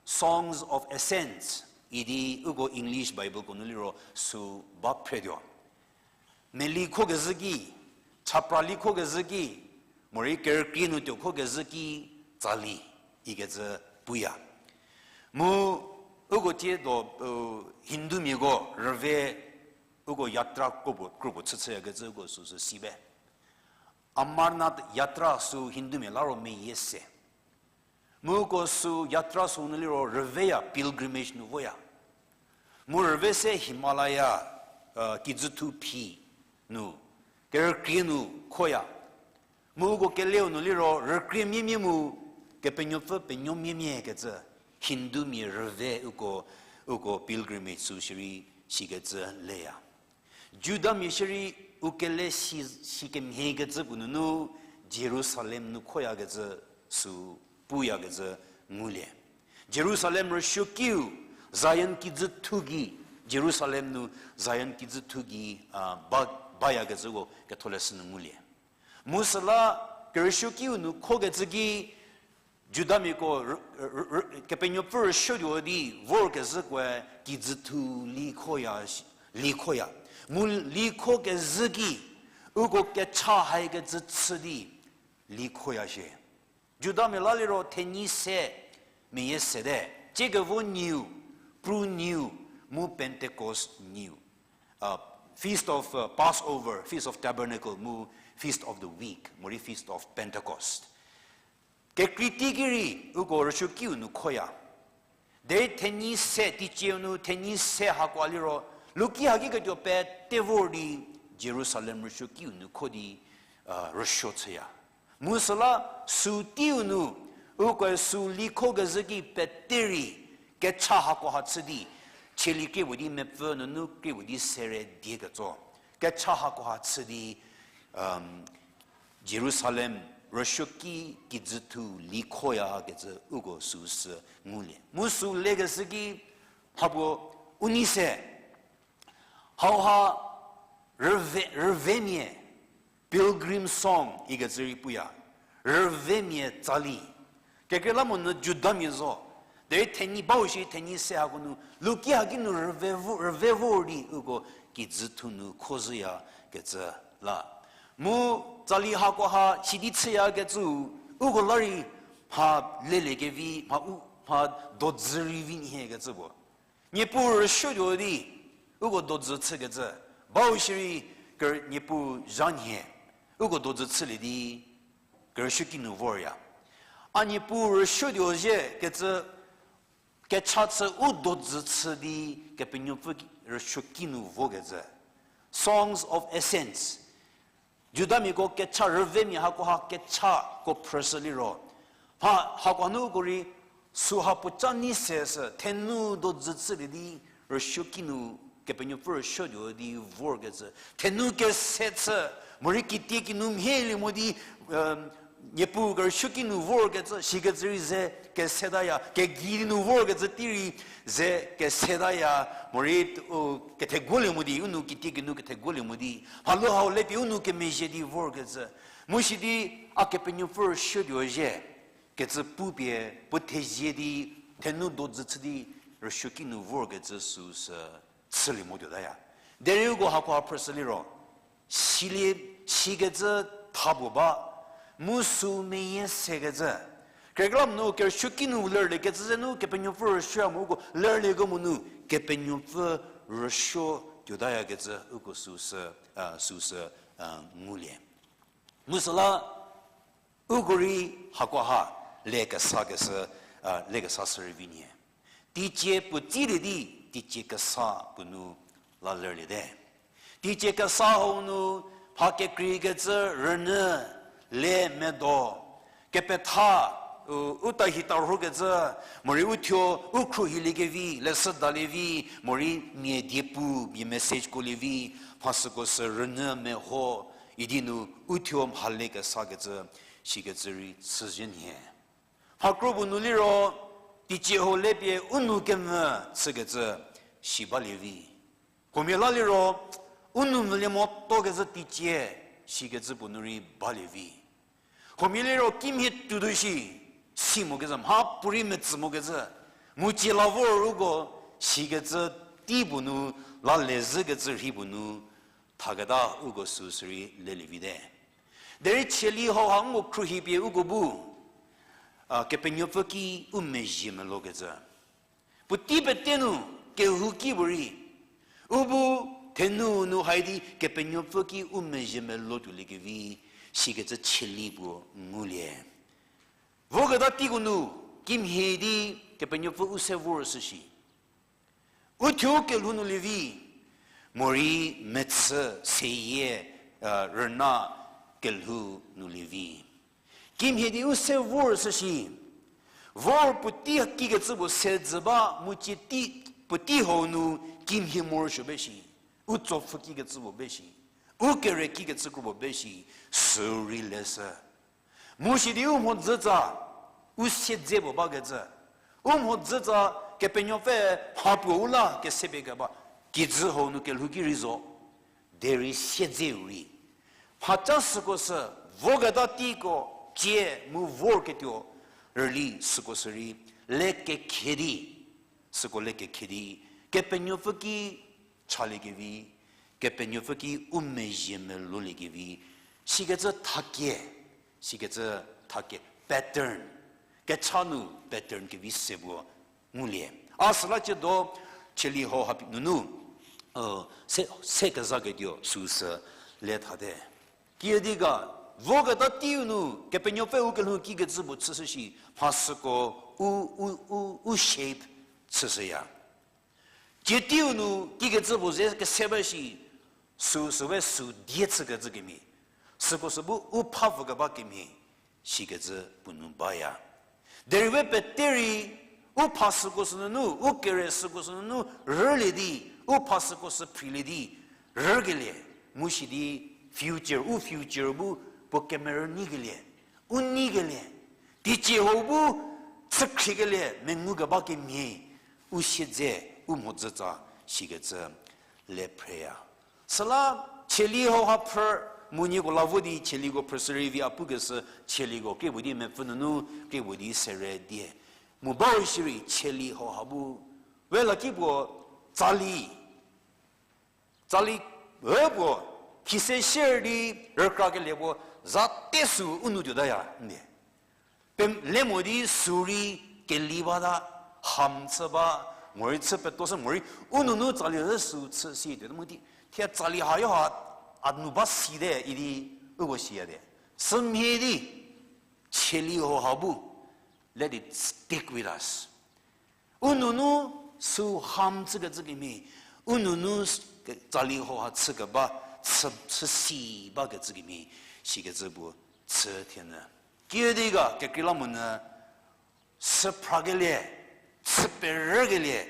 Songs of Ascents idi uko English Bible ko nu liro sü ba phretuo. Meli kho kezhü ki, chapra li kho kezhü ki, morei kerükrie nu tuo kho kezhü ki, tsali ikecü puya. Mu uko thie do, u, Hindumiako rüve uko yatra kropuo, kropuo chüchüyakecü uko süsü si be. Amarnath yatra sü Hindumia la ro meyie se. Mu uko sü yatra sü nu liro rüveya pilgrimage nu voya. Mu rüve se Himalaya, e, kijüthu phi nu, kerükrie nu khoya. Mu uko keleu nu liro rükrie miemie mu Kepenuopfü penuo miemie kecü Hindumia rüve uko, uko pilgrimage sü shierei sikecü leya. Judamia shierei u kele si, si kemhiekecü puo nunu Jerusalem nu khoyakecü sü puyakecü ngulie. Jerusalem rüsuokiu Zion kijüthu gei, Jerusalem nu Zion kijüthu gei, a, ba, bayakecüko ketholeshü nu ngulie. Mu süla kerüsuokiu nu khokecü ki Judamiako r-, r-, r-, Kepenuopfü rüsuotuo di vorkezhükoe kijüthu likhoya, likhoya. Mu likhokezhü ki uko kecha haikecü chü di likhoya shie. Judamia la liro thenyi se meyie sete, Tsiekevo Nieu, Pru Nieu, mu Pentecost Nieu. Uh, Feast of, uh, Passover, Feast of Tabernacle, mu Feast of the Week, morei Feast of Pentecost. Kekrei teiki rei uko rüsuokiu nu khoya. Derei thenyi se, teicieu nu thenyi se hakoa liro, luki haki ketuo pete vor di Jerusalem rüsuokiu nu kho di, uh, rüsuo chüya. Mu süla sü teiu nu, ukoe sü likhokezhü ki pete rei, kecha hakoha chü di, Tsalie krie puo di mepfü nunu krie puo di sere die ketso. Kecha hakoha chü di, um, Jerusalem rüsuoki kijüthu likhoyakecü uko süsü ngulie. Mu sü lekeshü ki mhapuo u nei se, hauha rüve, rüvemia, pilgrim song ikecü rei puya, rüvemia tsali. Kekreilamonyü Judamia zo. Derei thenyi bau shi thenyi se hako nu, luki haki nu rüve vo, rüve vor di uko kijüthu nu khozhüyakecü la. Mu tsali hakoha sidi chüyakecü, uko la rei mha lelekevi, mha u, mha dodzü rei vi nhiekecü puo. Niepuu rüsuotuo di, uko dodzü chükecü, bau shierei ker-, Niepuu zha nhie, uko dodzü chülie di, kerüsuoki nu vorya. A Niepuu rüsuotuo zhie kecü, kecha chü u dodzü chü di, Kepenuopfü ki-, rüsuoki nu vokecü. Songs of Ascents. Judamiako kecha rüvemia hakoha kechako phrüshü liro. Mha hakoha nu uko rei süha puoca nei se sü, thenu dodzü chülie di rüsuoki nu, Kepenuopfü rüsuotuo di vorkecü. Thenu kese chü, morei kitiekinu mhielie mo di, em, Niepuu kerüsuoki nu vorkecü, shikecü rei ze kesetaya, kegei nu vorkecü tei rei ze kesetaya, morei, u, ketheguolie mo di, u nou kitiekinu ketheguolie mo di, mhalu hau lepie u nou kemezhie di vorkecü. Mu shi di, a Kepenuopfü rüsuotuo zhie, kecü pupie, puo thezie di, thenu dodzü chü di, rüsuoki nu vorkecü süsü chülie motuotaya. Derei uko hakoha phrüshü liro, silie, sikecü tha puo ba, mu sü meyie sekecü. Kekreilamonyü kerüsuoki nu lerliekecü ze nu Kepenuopfü rüsuoya mu uko lerliekemo nu Kepenuopfü rüsuotuotayakecü uko süsü, a, süsü, a, ngulie. Mu süla, uko rei hakoha lekesakeshü, a, lekesa sü rei vi nhie. Teicie puo tsilie di, teicie kesa puo nu la lerlie te. Teicie kesa hau nu, mha kekreikecü rünyü, le medo, kepetha, u, u tahi tarhokecü, morei u thuo, u khruohiliekevi, leshüdalievi, morei mia diepu, mia message ko lievi, mha süko sü rünyü meho, idi nu u thuo mhale kesakecü, shikecü rei chüzhie nhie. Mha kro puo nu liro, teicie ho le pie u nou kemvü chükecü, shi balievi. Huomia la liro, u nou mvülie motakecü teicie, shikecü puo nu rei balievi. Huomia liro kimhie tuotuo shi, si mokecü, mha puorei metsü mokecü, mu cie la vor uko, shikecü tei puo nu, la lezhükecü rhei puo nu, thaketa uko süu sürei lelievi te. Derei Chieli hauha nko khruohi pie uko bu, a, Kepenuopfü ki u mezhie melokecü. Puotei pete nu, kehouki puorei. U bu thenu nu hai di Kepenuopfü ki u mezhie melo tuoliekevi, shikecü Chieli puo ngulie. Voketa teiko nu, kimhie di Kepenuopfü u se vor shü shi. U thuo kelhou nu lievi, morei mechü seyie, a, rüna kelhou nu lievi. Kimhie di u se vor shü shi, vor puotei kikecü puo se dzü ba, mu cie tei, puotei hau nu kimhie morosuo be shi, u tsopfhü kikecü puo be shi, u kere kikecü kro puo be shi, sürei leshü. Mu shi di u mhodzütsa, u siedze puo bakecü. U mhodzütsa Kepenuopfü mha puo u la kesepie keba, kijü hau nu kelhou ki rei zo. Derei siedzeu rei. Mhaca süko sü, voketa teiko, cie mu vorketuo, rüli süko sü rei, le kekhe di, süko le kekhe di, Kepenuopfü ki chaliekevi, Kepenuopfü ki u mezhie meloliekevi, shikecü thakie, shikecü thakie pattern, kecha nu pattern kevi se puo ngulie. A süla ciedo Chieli hauha nunu, se, se kezaketuo süu sü le thate. Kiüdi ga, voketa teiu nu Kepenuopfü u kelhou kikecü puo chüshü shi, mha süko u, u, u, u shape chüshüya. Cie teiu nu kikecü puo ze kese ba shi, süu sü we süu die chükecü kemhie. Süko sü bu u pha vokeba kemhie, shikecü puo nu baya. Derei we pete rei, u pha süko sü nunu, u kere süko sü nunu, rülie di, u pha süko sü phrilie di, rükelie, mu shi di future, u future bu, puo kemerü nyikelie, u nyikelie, teicie hau bu, chükhriekelie, mengukeba kemhie, u siedze, u mhodzütsa, shikecü, le phreya. Süla Chieli hauha phrü, mu nieko la vo di Chieliko phrüshü rei vi a pukeshü Chieliko krie puo di mepfü nunu, krie puo di sere die. Mu bau shierei Chieli hauha bu, we laki puo tsali, tsali, e puo, khise sher di rükrakelie puo, za te sü u nu tuotaya, ndie. Pe le mo di sü rei keli bata, ham chü ba, morei chü peto sü morei, u nunu tsali ze sü chü si tuo mu di, thie tsali hayo ha, a nu ba site idi, uko siya te. Sümhie di, Chieli hauha bu, let it stick with us. U nunu sü ham chükecü kemhie, u nunu s-, ke-, tsali hauha chükeba, chü, chü si bakecü kemhie, shikecü puo chü thienyü. Kiüdi ga kekreilamonyü, süphrakelie, chü perükelie,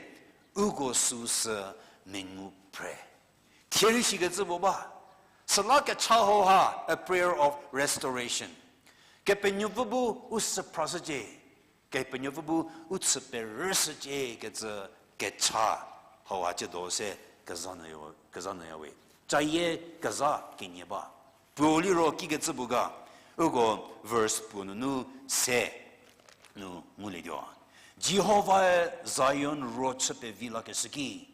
uko süu sü mengu phre. Thie rei shikecü puo ba, süla kecha hauha, a prayer of restoration. Kepenuopfü bu u süphrashücie, Kepenuopfü bu u chü perüshücie kecü kecha hauha ciedo se kezanyü ya we. Cayie keza kenie ba. Puo liro kikecü puo ga, uko verse puo nunu se nu ngulietuo. Jihovae Zion ro chü pevi lakeshü ki,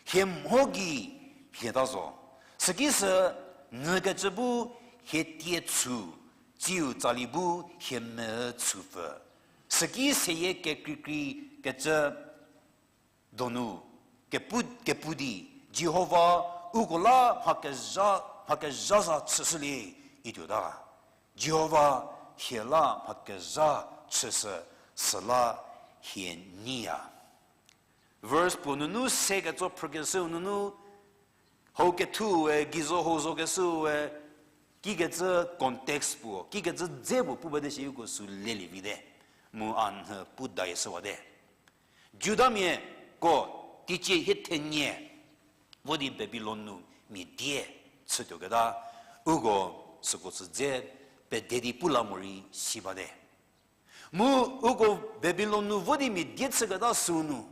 hie mho gei mhieta zo. Süki sü nyükecü bu hie tie tshu, tsiu tsali bu hie me tshupfü. Süki seyie kekreikrei kecü donu kepu, kepu di, Jihova uko la mha kezha, mha kezha za chüshülie, ituota. Jihova hie la mha kezha chüshü, süla hie nyiya. Verse puo nunu se ketso phrükeshüu nunu, hau kethuwe, geizo hau zokeshüwe, kikecü context puo, kikecü dze puo pu bate shi uko sü lelie vite. Mu a nhü pu dayie shüwate. Judamiako teicie hie thenie vo di Babilon nu mia die chütuoketa, uko süko sü dze pede di pu la morei si bate. Mu uko Babilon nu vo di mia die chüketa süu nu,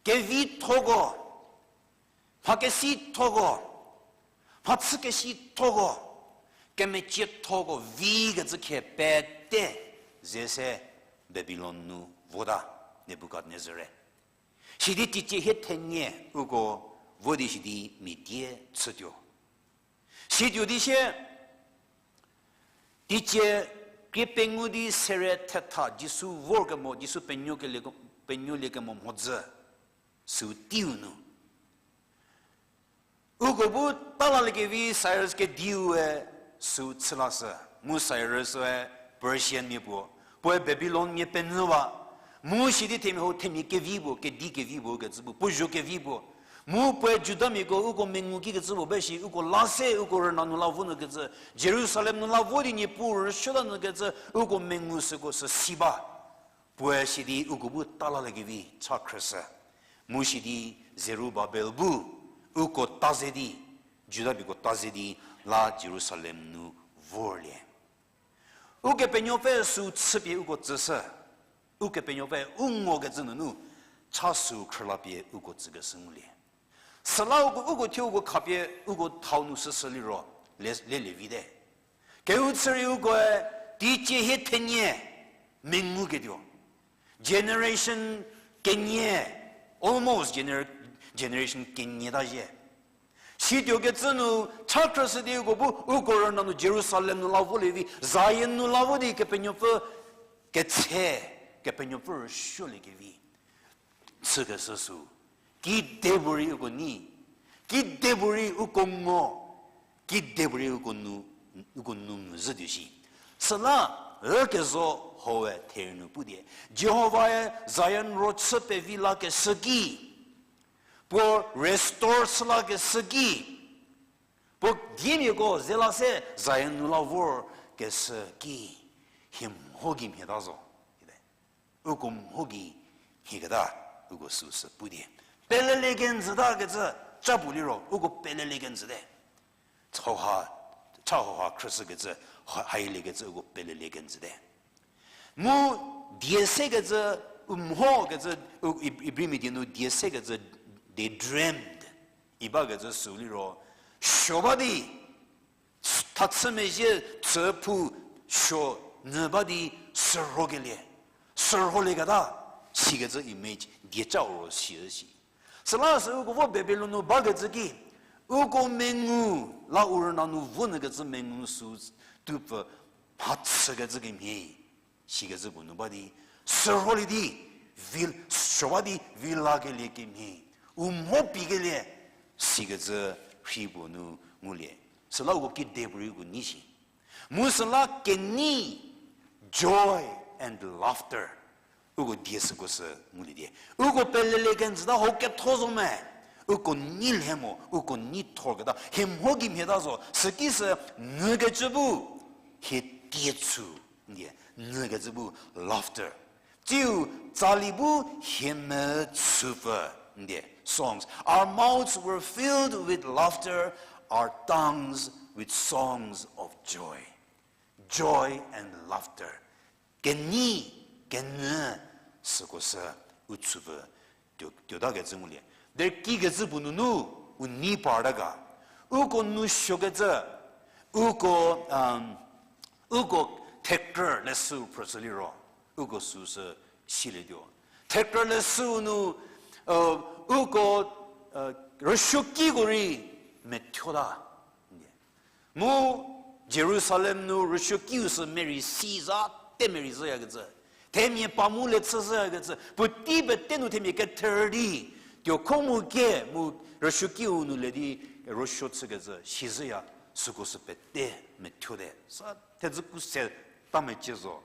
kevithoko, mhakesithoko, mhachükesithoko, kemeciethoko vikecü khie pete ze se Babilon nu vota, Nebukadnezar-e. Sidi teicie hie thenie uko vo di sidi mia die chütuo. Situo di sie, teicie krie pengou di sere thetha Jisu vorkemo, Jisu penuo kelie, penuoliekemo mhodzü, süu teiu nu uko bu tala liekevi Cyrus kediue süu chü lashü. Mu Cyrus-e Persian mia puo, puoe Babilon mia penyüwa. Mu sidi themia hau themia kevi puo, kedi kevi puo kecü puo, puo zho kevi puo. Mu puoe Judamiako uko mengu kikecü puo ba shi, uko la se uko rüna nu la vo nyü kecü, Jerusalem nu la vo di Niepuu rüsuota nyü kecü uko mengu süko sü si ba. Puoe sidi uko bu tala liekevi cha khrüshü. Mu sidi Zerubabel bu uko ta ze di, Judamiako ta ze di la Jerusalem nu vorlie. Ukepenuopfü süu chüpie uko tsüshü. Ukepenuopfü u ngokecü nunu cha süu khrülapie uko tsükeshü ngulie. Süla uko, uko thuo uko khapie uko thau nu süsü liro, le, lelie vite. Kehou chü rei ukoe teicie hie thenie menguketuo, generation kenie, almost gener-, generation kenie ta zhie. Situokecü nu cha khrüshü di uko bu uko rüna nu Jerusalem nu la volie vi, Zion nu la vo di Kepenuopfü ketshe, Kepenuopfü rüsuoliekevi chükeshü sü, kedipuorei uko nei, kedipuorei uko ngo, kedipuorei uko nu, uko nu mvüzhütuo shi. Süla, ükezo hoe therü nu pudie, Jihovae Zion ro chü pevi lakeshü ki, puo restore chü lakeshü ki, puo diemiako ze la se Zion nu la vorkeshü ki, hie mho gei mhie ta zo. Uko mho gei mhieketa, uko süu sü pudie. Pelelie kenjüta kecü, ca puo liro, uko pelelie kenjüte. Hauha, cha hauha khrüshükecü, ha-, hailie kecü uko pelelie kenjüte. Mu die sekecü, u mho kecü, u Ib-, Ibrimia die nu die sekecü, they dreamed. Ibakecü süu liro, suo ba di, thachü mezhie chü phu suo nyü ba di sürhokelie, sürholieketa, sikecü image dieca ro si shi. Süla sü uko vo Babilon nu bakecü ki, uko mengu la u rüna nu vo nyükecü mengu süu tupfü mhachükecü kemhie, sikecü puo nu ba di, sürholie di, vi, suo ba di vi lakelie kemhie, u mho pikelie, sikecü rhi puo nu ngulie. Süla uko kedipuorei uko nei shi. Mu süla kenei, joy and laughter. Uko die süko sü ngulie die. Uko pelelie kenjüta ho ketho zo me. Uko nei lhe mo, uko nei thorketa. Hie mho gei mhieta zo, süki sü nyükecü bu, hie tie chü, ndie, nyükecü bu, laughter. Tsiu tsali bu hie metsüpfü, ndie, songs. Our mouths were filled with laughter, our tongues with songs of joy. Joy and laughter. Kenei, kenyü, süko sü, u chüpfü, tuo, tuotakecü ngulie. Derei kikecü puo nunu, u nei parta ga. Uko nu suokecü, uko, uko thekrü leshü phrüshü liro, uko süu sü silietuo. Thekrü leshü nu, uko, rüsuokiko rei methuota. Mu Jerusalem nu rüsuokiu sü merei si za te merei zhüyakecü. Themia pa mu le chü zhüyakecü. Puotei pete nu themia kether di, tuokho mu ke mu rüsuokiu nu le di rüsuo chükecü si zhüya, süko sü pete methuote. Sa thedzü ku se ta mecie zo.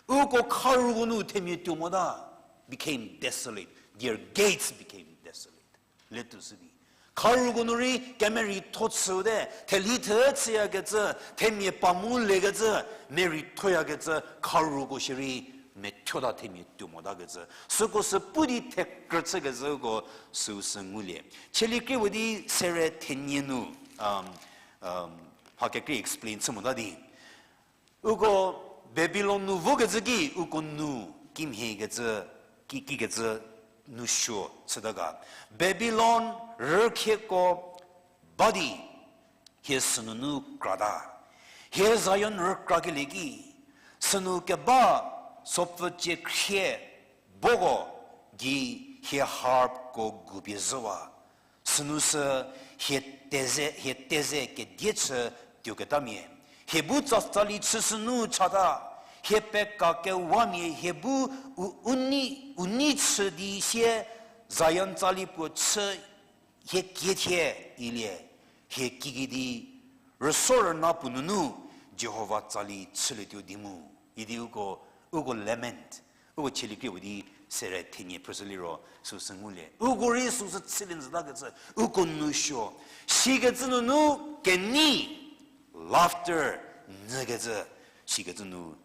Uko kharuko nu themia tuo mota became desolate. Their gates became desolate. Letuo sü di. Kharuko nu rei kemereitho chüte, thelhi thü chüyakecü, themia pa mu lekecü, mereithoyakecü, kharuko shierei methuota themia tuo motakecü. Süko sü pu di thekrü chükecü uko süu sü ngulie. Cheli krie puo di sere thenie nu, mha kekrie explain chü mota di. Uko Babilon nu vokecü ki uko nu kimhie kecü, ki, kikecü nu suo chüta ga. Babilon rükhieko ba di hie sünunu krata. Hie Zion rükrakelie ki, sünu keba sopfücie khrie boko gei hie harpko gupie zhüwa. Sünu sü hie teze, hie teze kedie chü tuoketamia. Hie bu tsa tsali chü sünu chata. Hie peka kewamia hie bu u, u nei, u nei chü di sie Zion tsali puo chü hie kiethie ilie, hie kigei di rüso rüna puo nunu Jihova tsali chülietuo di mu. Idi uko, uko lament, uko cheli krie puo di sere thenie phrüshü liro süu sü ngulie. Uko rei süu sü chülie nyütakecü, uko nu suo. Sikecü nunu kenei, laughter, nyükecü, sikecü nu,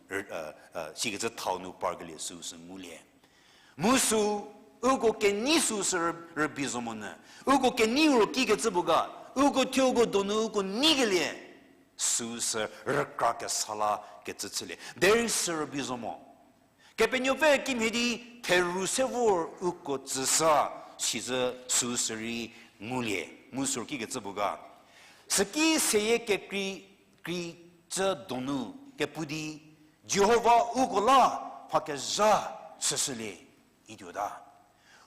sikecü thau nu parkelie süu sü ngulie. Mu süu, uko kenei süu sü rü, rübei zo monyü. Uko kenei ro kikecü puo ga, uko thuo uko donu uko neikelie. Süu sü rükra kesa la kecü chülie. Derei sü rübei zo mo. Kepenuopfü kimhie di theru se vor uko tsüsa, sizü süu sü rei ngulie. Mu süu kikecü puo ga. Süki seyie kekrei, krei cü donu kepu di, Jihova uko la mha kezha chüshülie, ituota.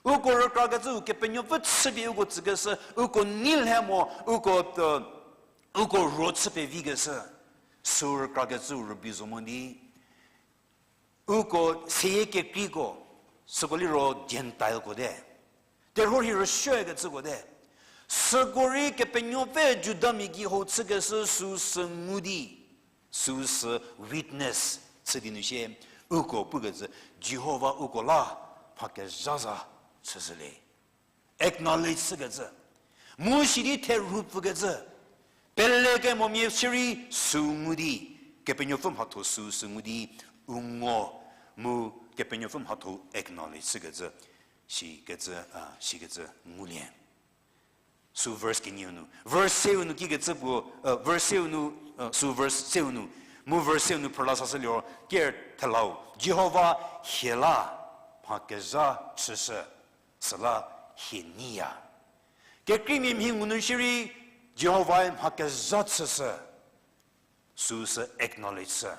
Uko rükrakecüu Kepenuopfü chüpie uko tsükeshü, uko nei lhe mo, uko, uko ro chü pevikeshü, süu rükrakecüu rübei zo mo di, uko seyie kekreiko, süko liro Gentileko te. Terhuo hi rüsuoe kecüko te. Süko rei Kepenuopfü Judamia ki hou chükeshü süu sü ngu di, süu sü witness chü di nu sie, uko pukecü, Jihova uko la mha kezha za chüshülie. Acknowledge chükecü. Mu sidi therhu pfükecü. Pelekemomia shierei süu ngu di, Kepenuopfü mhatho süu sü ngu di, u ngo, mu Kepenuopfü mhatho acknowledge chükecü, sikecü, a, sikecü ngulie. Süu verse kenieu nu. Verse seu nu kikecü puo, a, verse seu nu, a, süu verse seu nu. Mu verse seu nu phrüla sashü liro, ker thelau. Jihova hie la mha kezha chüshü, süla hie neiya. Kekreimia mhi ngu nu shierei, Jihovae mha kezha chüshü. Süu sü acknowledge chü.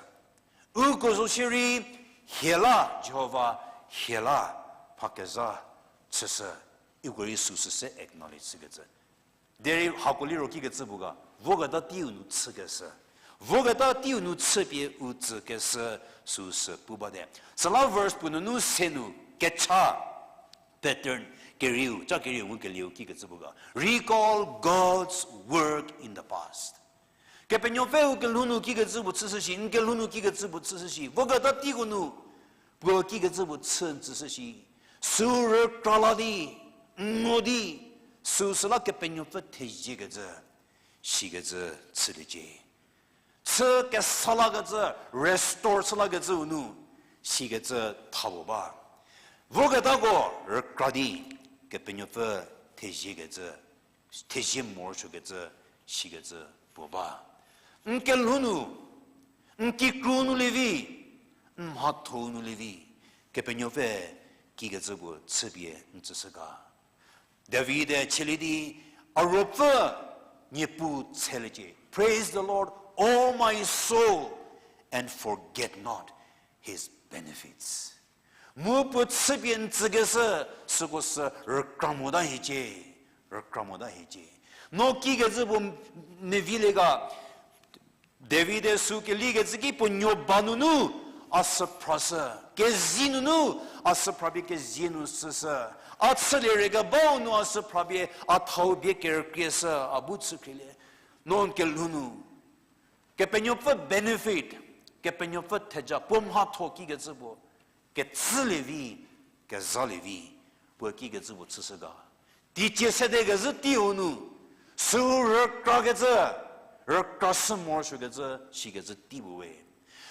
Uko zo shierei, hie la, Jihova, hie la mha kezha chüshü. Uko rei süu sü se acknowledge chükecü. Derei hako liro kikecü puo ga, voketa teiu nu chükeshü. Voketa teiu nu chüpie u tsükeshü süu sü pu bate. Süla verse puo nunu se nu kecha pattern kerieu, cha kerieu ngukelieu kikecü puo ga. Recall God's work in the past. Kepenuopfü u kelhou nu kikecü puo chüshü shi, n kelhou nu kikecü puo chüshü shi. Voketa teiko nu, puo kikecü puo chü n tsüshü shi. Süu rükra la di, n ngo di, süu süla Kepenuopfü theziekecü, sikecü chüliecie. Chü kesa lakecü, restore chü lakecüu nu, sikecü tha puo ba. Voketako rükra di, Kepenuopfü theziekecü, thezie morosuokecü, sikecü puo ba. N kelhou nu, n kikru nu lievi, n mhatho nu lievi, Kepenuopfü kikecü puo chüpie n tsüshü ga. David-e chülie di, a ruopfü Niepuu tseliecie. Praise the Lord, O my soul, and forget not his benefits. Mu puo chüpie n tsükeshü, süko sü rükra mota hiecie, rükra mota hiecie. No kikecü puo mevilie ga, David-e süu kelikecü ki puo nuo ba nunu, a süphrashü, kezie nunu, a süphrapie kezie nu süshü, a chülie rei kebau nu a süphrapie, a thau bie kerükrieshü, a bu chükhrielie. No n kelhou nu, Kepenuopfü benefit, Kepenuopfü theja, puo mhatho kikecü puo, ketsülie vi, kezalie vi, puo kikecü puo chüshü ga. Teicie sedekezhü teiu nu, süu rükrakecü, rükrashü morosuokecü, sikecü tei puo we.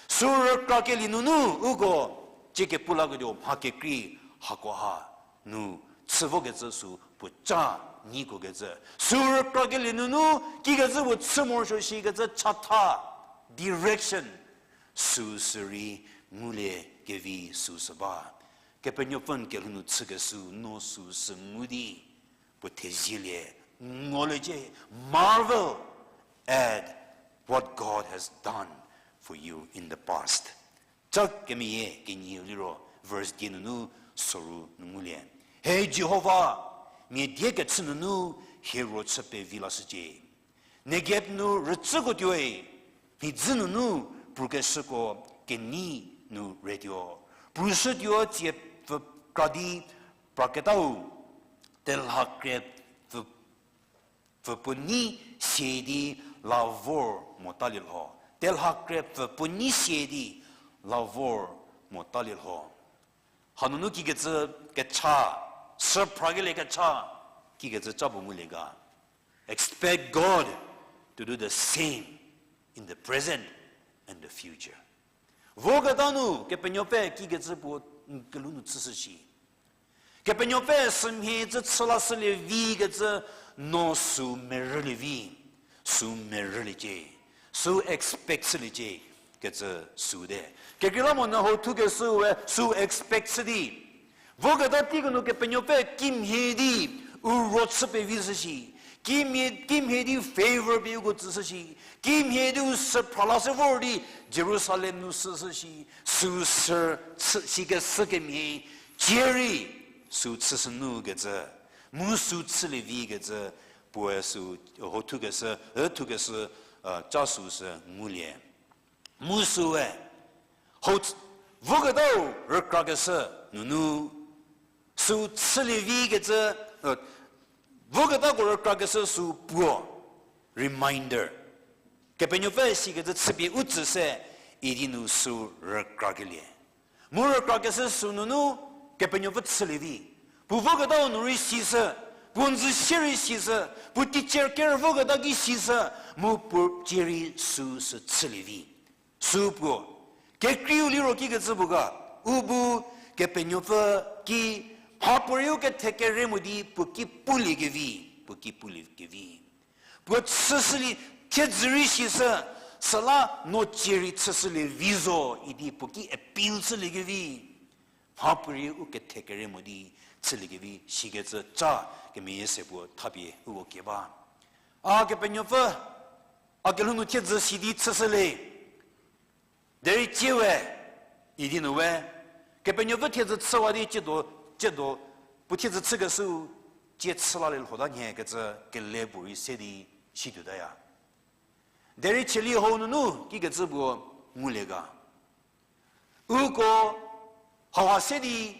Süu rükrakelie nunu, uko, Cie kepu laketuo mha kekrei hakoha nu chü vokecü sü puo ca nyiko kecü. Sü rükrakelie nunu kikecü puo chü morosuo shikecü chatha, direction, süu sü rei ngulie kevi süu sü ba. Kepenuopfü n kelhou nu chükeshü no süu sü ngu di puo thezielie, ngoliecie, marvel at what God has done for you in the past. Ca kemeyie kenieu liro, verse die nunu soru nu ngulie. He Jihova, mia die kechü nunu hie ruo chü pevi lashücie. Negeb nu rütsüko tuoi, mhidzü nunu prukeshüko kenei nu retuo. Prushütuo tsie pfü kra di praketau, telha kre pfü pfü puo nei sie di la vor motalie lho. Telha kre pfü puo nei sie di la vor motalie lho. Hanunu kikecü kecha, süphrakelie kecha, kikecü ca puo ngulie ga. Expect God to do the same in the present and the future. Voketa nu Kepenuopfü kikecü puo n kelhou nu chüshü shi. Kepenuopfü sümhie cü chü lashülie vi kecü no sü merülie vi, sü merüliecie, sü expect chüliecie kecü süu te. Kekreilamonyü hau thukeshüu we sü expect chü di voketa teiko nu Kepenuopfü kimhie di u ruo chü pevi shü shi, kimhie, kimhie di favor pie uko tsüshü shi, kimhie di u süphra lashü vor di Jerusalem nu süshü shi, süu sü chü, sikeshü kemhie, cie rei süu chüshü nu kecü, mu süu chülie vi kecü, puoe süu, hau thukeshü, e thukeshü, ca süu sü ngulie. Mu süue, hau, voketau rükrakeshü nunu, süu chülie vi kecü, voketako rükrakeshü süu puo, reminder. Kepenuopfü sikecü chüpie u tsü se, idi nu süu rükrakelie. Mu rükrakeshü süu nunu, Kepenuopfü chülie vi. Puo voketau nu rei sishü, puo njü sie rei sishü, puo teacher kerü voketa ki sishü, mu puo cie rei süu sü chülie vi. Süu puo, kekreiu liro kikecü puo ga, u bu Kepenuopfü ki, mhapuorei u kethe kere mo di puo ki puliekevi, puo ki puliekevi. Puo chüshülie, thiedzü rei sishü, süla no cie rei chüshülie vi zo idi puo ki appeal chüliekevi. Mhapuorei u kethe kere mo di chüliekevi sikecü ca kemeyie se puo thapie uko kie ba. A Kepenuopfü, a kelhou nu thiedzü si di chüshülie. Derei cie we, idi nu we, Kepenuopfü thiedzü chüwa di ciedo, ciedo, puo thiedzü chükeshüu, cie chü lalie lhota nhie kecü kele puorei se di si tuotaya. Derei chielie hau nunu kikecü puo ngulie ga. Uko hauha se di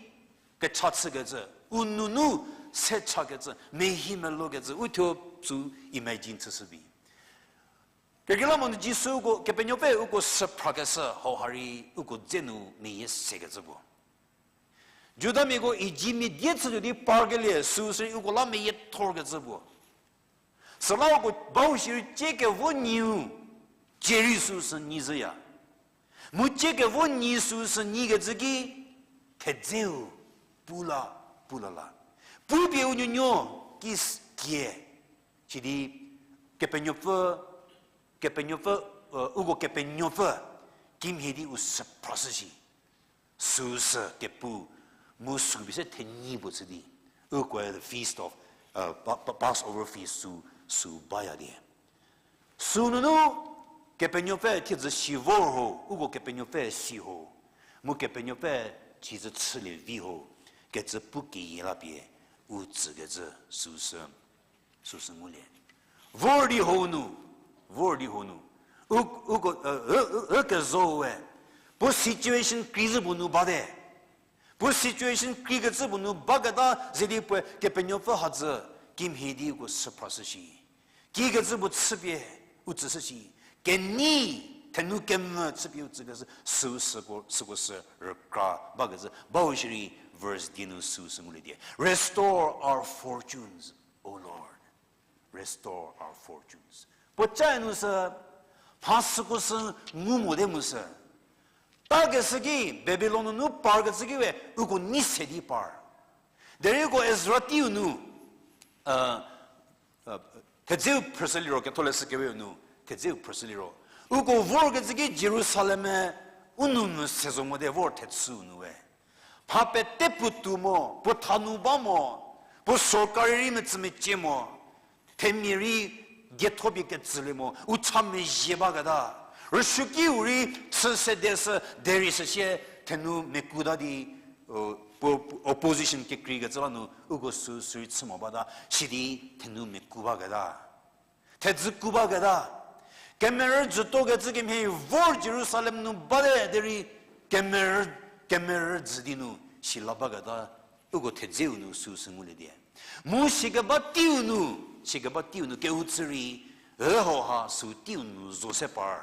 kecha chükecü, u nunu se chakecü, mehi melokecü, u thuo sü imagine chüshü bi. Kekreilamonyü Jisu uko, Kepenuopfü uko süphrakeshü hauha rei uko dze nu meyie sekecü puo. Judamiako Ijipmia die chütuo di parkelie süu sü rei uko la meyiethorkecü puo. Süla uko bau shierei cie kevo nyiu, cie rei süu sü nyi zhüya. Mu cie kevo nyi süu sü nyikecü ki, thedzeu, pula, pulala. Pupie u nuonuo ki s-, kie. Sidi, Kepenuopfü, Kepenuopfü, uko Kepenuopfü, kimhie di u süphrashü shi. Süu sü kepu, mu süu pie se thenyi puo chü di. Ukoe the feast of, uh, Pa-, Pa-, Passover feast süu, süu baya die. Süu nunu, Kepenuopfü thiedzü si vor ho, uko Kepenuopfü si ho, mu Kepenuopfü thiedzü chülie vi ho, kecü pu keyie la pie, u tsükecü süu sü, süu sü ngulie. Vor di ho nu, vor di ho nu, u, uko, e, e, e, e kezo we, puo situation krei zhü puo nu bate. Puo situation kreikecü puo nu baketa ze di puoe Kepenuopfü hadzü kimhie di uko süphrashü shi. Kikecü puo chüpie u tsüshü shi. Kenei, thenu kemvü chüpie u tsükeshü, süu süko, süko sü rükra bakecü. Bau shierei verse die nu süu sü ngulie die. Restore our fortunes, O Lord. Restore our fortunes. Puoca nu sü, mha süko sü ngu mote mu sü. Takeshü ki, Babilon nunu parkecü ki we, uko nei se di par. Derei uko Ezra teiu nu, thedzeu phrüshü liro, ketholeshü kewe nu, thedzeu phrüshü liro, uko vorkecü ki Jerusalem-e u nou nu se zo mote vor thechüu nu we. Mha pete puotou mo, puo thanu ba mo, puo sorkari rei metsü mecie mo, themia rei dietho pie ketsülie mo, u cha mezhie baketa. Rüsuokiu rei chü sedeshü, derei süsie thenu mekuta di, puo opposition kekreikecü la nu uko süu sürei chü mo bata, sidi thenu meku baketa. Thedzü ku baketa. Kemerü jütuokecü kemhie vor Jerusalem nu bate derei kemerü, kemerü jü di nu sila baketa. Uko thedzeu nu süu sü ngulie die. Mu sikeba teiu nu, sikeba teiu nu kehou chü rei, ühau ha süu teiu nu zo se par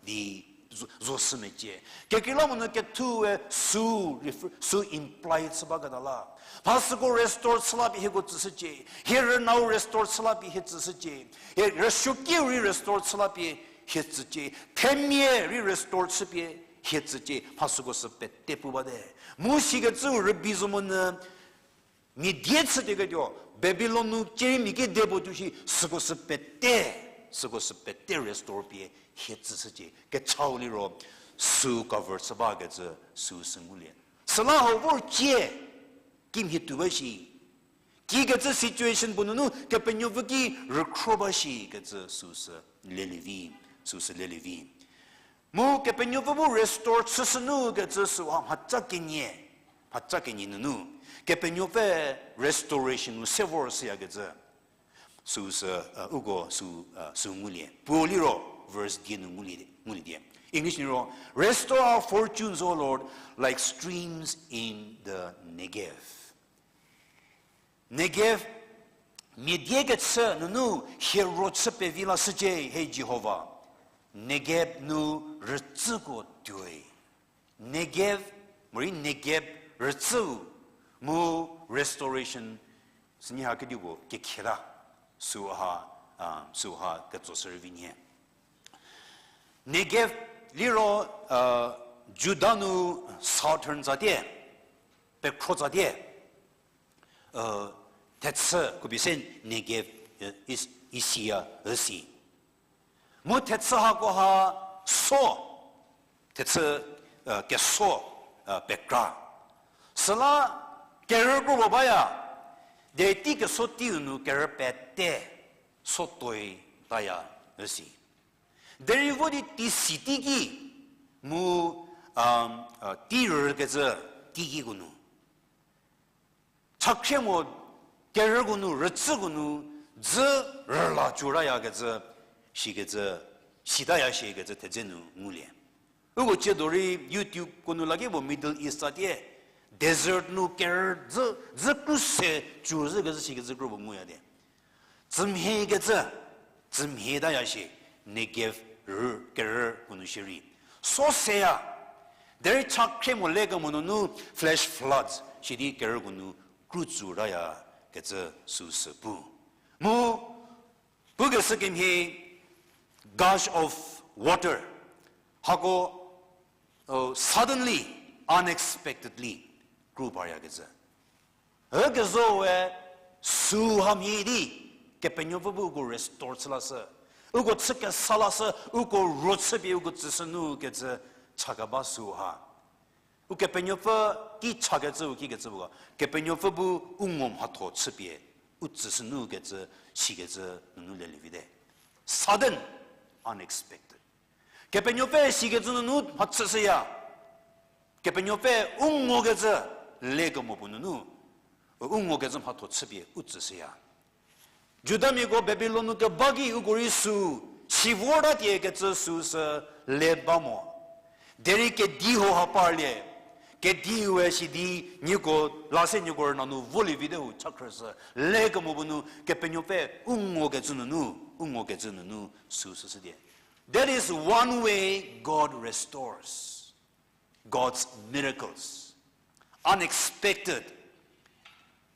di zo, zo shü mecie. Kekreilamonyü kethu-e süu refer, süu imply chü baketa la. Mha süko restore chü la pie hieko tsüshücie. Hie rünau restore chü la pie hie tsüshücie. Hie rüsuokiu rei restore chü la pie hie tsücie. Themia rei restore chü pie hie tsücie. Mha süko sü pete pu bate. Mu sikecüu rübei zo monyü mia die chütieketuo, Babilon nu cierei mia kedipuo tuo shi süko sü pete, süko sü pete restore pie hie tsüshücie. Kechau liro süu cover chü bakecü süu sü ngulie. Süla hau vor cie, kimhie tuo ba shi. Kikecü situation puo nunu Kepenuopfü ki rükhro ba shikecü süu sü lelie vi, süu sü lelie vi. Mu Kepenuopfü bu restore chüshünu kecü süu ha mhaca kenie, mhaca kenie nunu Kepenuopfü restoration nu se vor shüyakecü süu sü, uko süu, süu ngulie. Puo liro verse die nu ngulie, ngulie die. English nu liro, Restore our fortunes, O Lord, like streams in the Negev. Negev, mia die kechü nunu hie ro chü pevi lashücie, he Jihova. Negev nu rütsüko tuoi. Negev, morei Negev rütsüu, mu restoration, sünie ha kedipuo kekhieta, süu ha, süu ha ketso shürei vi nhie. Negev liro, Juda nu southern tsatie, pekhro tsatie, thechü, kopie se Negev, is, isiya, üsi. Mu thechü hako ha so, thechü, keso, pekra. Süla kerü kro puo baya, derei tei keso teiu nu kerü pete, so tuoi taya, üsi. Derei vo di tei si teiki, mu, tei rükecü teikiko nu chakhrie mo kerüko nu, rütsüko nu, dzü rüla cü rayakecü, shikecü, sitaya shikecü thedze nu ngulie. Uko ciedo rei YouTube ko nu laki puo Middle East tsatie, desert nu kerü dzü, dzü kruse cü zhükecü shikecü kro puo nguya die. Tsümhiekecü, tsümhie taya shie, Negev rü, kerüko nu shierei. So seya, derei chakhrie mo lekemo nunu flash floods, sidi kerüko nu kru tsu rayakecü süu sü pu. Mu, pukeshü kemhie, gush of water, hako, suddenly, unexpectedly, kru paryakecü. Ükezo we süu ha mhie di, Kepenuopfü bu uko restore chü lashü, uko chü kesa lashü, uko ro chüpie uko tsüshünu kecü chakeba süu ha. Ukepenuopfü ki chakecü u kikecü puo ga, Kepenuopfü bu u ngo mhatho chüpie u tsüshünu kecü, shikecü nunu lelie vite. Sudden, unexpected. Kepenuopfü shikecü nunu mhachüshüya. Kepenuopfü u ngokecü lekemo puo nunu, u ngokecü mhatho chüpie u tsüshüya. Judamiako Babilon nu keba ki uko rei süu, si vortatie kecü süu sü le ba mo. Derei kedi hau ha parlie, kediue sidi nieko, la se nieko rüna nu volie vite u chakhrüshü, lekemo puo nu Kepenuopfü u ngokecü nunu, u ngokecü nunu süu süshütie. That is one way God restores God's miracles. Unexpected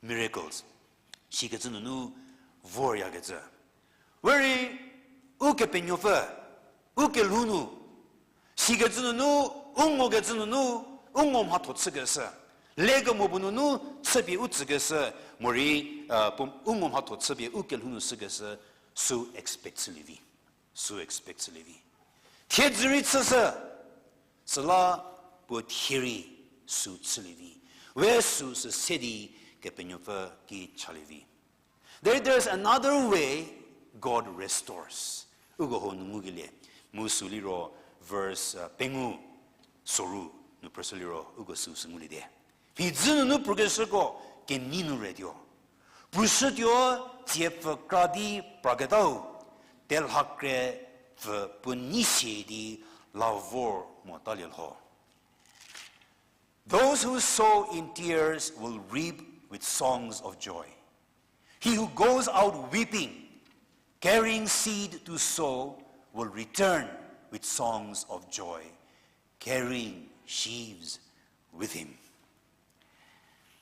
miracles. Sikecü nunu voryakecü. Werei, Ukepenuopfü, u kelhou nu, sikecü nunu U ngokecü nunu, u ngo mhatho chükeshü. Lekemo puo nunu chüpie u tsükeshü, morei, puo u ngo mhatho chüpie u kelhou nu shükeshü, sü expect chülie vi. Sü expect chülie vi. Thiedzü rei chüshü, süla puo thie rei sü chülie vi. We sü sü se di Kepenuopfü ki chalie vi. There, there's another way God restores. Uko hou nu ngukelie. Mu sü liro verse, uh, pengou soru nu phrüshü liro uko sü sü ngulie die. Mhidzü nunu pukeshüko kenei nu retuo. Pushütuo, tsiepfü kra di praketau, telhakre pfü puo nei sie di la vor motalie lho. Those who sow in tears will reap with songs of joy. He who goes out weeping, carrying seed to sow, will return with songs of joy, carrying sheaves with him.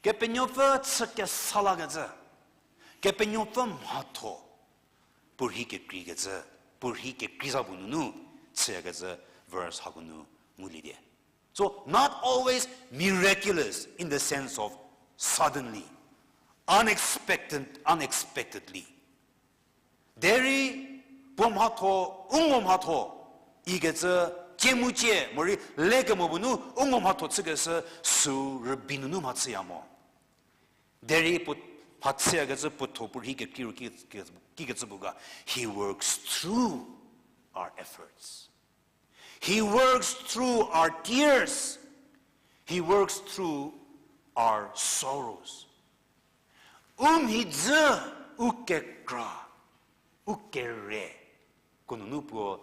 Kepenuopfü chü kesa lakecü, Kepenuopfü mhatho, puo rhi kekreikecü, puo rhi kekreiza puo nunu chüyakecü verse hako nu ngulie die. So, not always miraculous in the sense of suddenly, unexpected, unexpectedly. Derei puo mhatho, u ngo mhatho, ikecü, tsie mu tsie, morei lekemo puo nu u ngo mhatho chükeshü sü rübei nunu mhachüya mo. Derei puo mhachüyakecü puo thuo puo rhi kekrei ru ki, ki, kikecü puo ga, He works through our efforts. He works through our tears. He works through our sorrows. U mhidzü, u kekra, u kere, ko nunu puo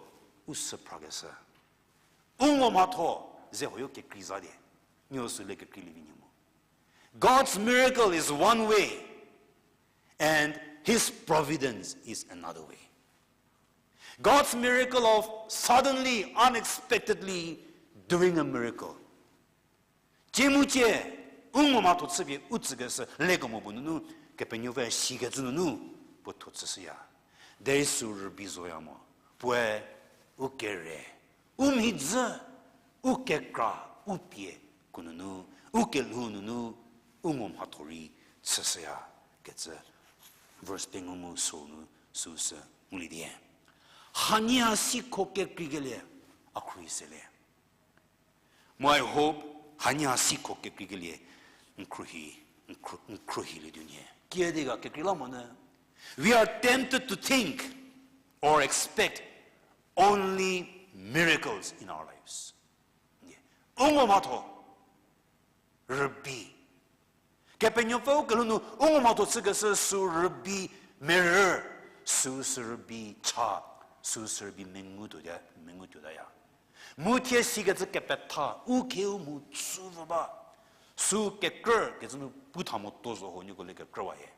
u süphrakeshü. U ngo mhatho, ze huoyo kekrei za die. Nieu sü le kekreilie vi nie mo. God's miracle is one way, and his providence is another way. God's miracle of suddenly, unexpectedly doing a miracle. Tsie mu tsie, u ngo mhatho chüpie u tsükeshü lekemo puo nunu, Kepenuopfü sikecü nunu, puo thuo chüshüya. Derei sü rübei zoya mo. Puoe u kere, u mhidzü, u kekra, u pie, ko nunu, u kelhou nunu, u ngo mhatho rei chüshüya kecü. Verse pengou mu sü nu süsü ngulie die. Hanie ha sikho kekreikelie, a khruohi selie. Mu I hope, hanie ha sikho kekreikelie, n khruohi, n khruo-, n khruohilietuo nhie. Kiüdi ga kekreilamonyü, we are tempted to think or expect only miracles in our lives. U ngo mhatho, rübei. Kepenuopfü u kelhou nu u ngo mhatho chükeshü sü rübei merü, sü sü rübei cha, sü sü rübei mengutuo, mengutuotaya. Mu thie sikecü kepetha, u kheu mu chü vü ba. Sü kekrü kecü nu pu tha mo to zo ho nieko le kekrüwa hie.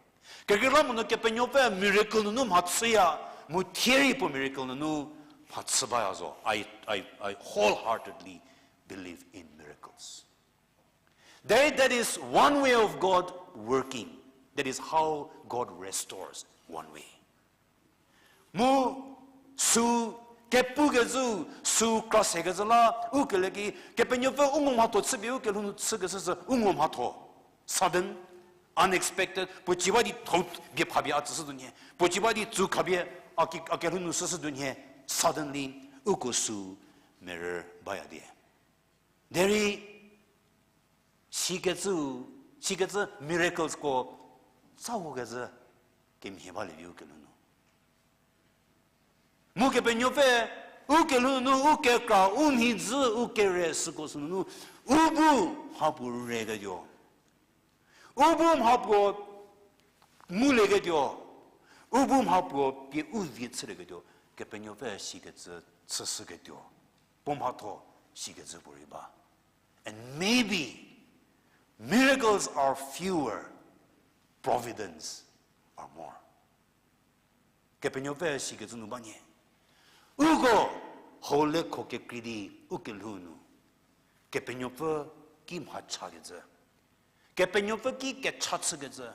Kekreilamonyü Kepenuopfü miracle nunu mhachüya, mu thie rei puo miracle nunu mhachü baya zo. I, I, I wholeheartedly believe in miracles. That, that is one way of God working. That is how God restores one way. Mu sü kepukezhü, sü krasekecü la, u kele ki, Kepenuopfü u ngo mhatho chüpie u kelhou nu chükeshü sü u ngo mhatho. Sudden, unexpected, puo ci ba di thou bie pha bie a tsüshütuo nhie, puo ci ba di tsü khapie a ki, a kelhou nu shüshütuo nhie, suddenly, uko sü merü baya die. Derei, sikecü, sikecü miraclesko, tsa ukecü, kemhie balie vi u kelhou nu. Mu Kepenuopfü, u kelhou nunu, u kekra, u mhidzü, u kere süko sünunu, u bu mhapuo reketuo. U bu mhapuo ngulieketuo. U bu mhapuo pie u vie chülieketuo. Kepenuopfü sikecü chüshüketuo. Puo mhatho sikecü puorei ba. And maybe miracles are fewer, providence are more. Kepenuopfü sikecü nu ba nyie. Uko hau lekho kekrei di u kelhou nu, Kepenuopfü ki mhachakecü, Kepenuopfü ki kecha chükecü,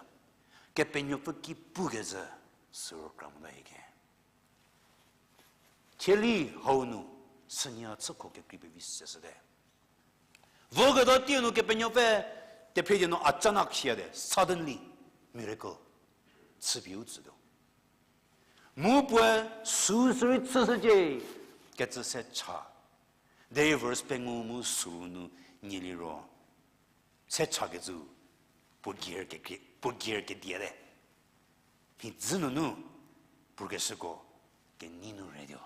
Kepenuopfü ki pukecü, sü rükra mota hieke. Thielie hau nu, sünia chükho kekrei pevi seshüte. Voketa teiu nu Kepenuopfü, tephrie die nu achanak shia de, suddenly, miracle, chüpie u tsütuo. Mu puoe sü sürei chüshücie, kecü se cha. Derei verse pengou mu süu nu nie liro, se chakecü, puo gear ke, puo gear kedie te. Mhidzü nunu, pukeshüko, kenei nu retuo.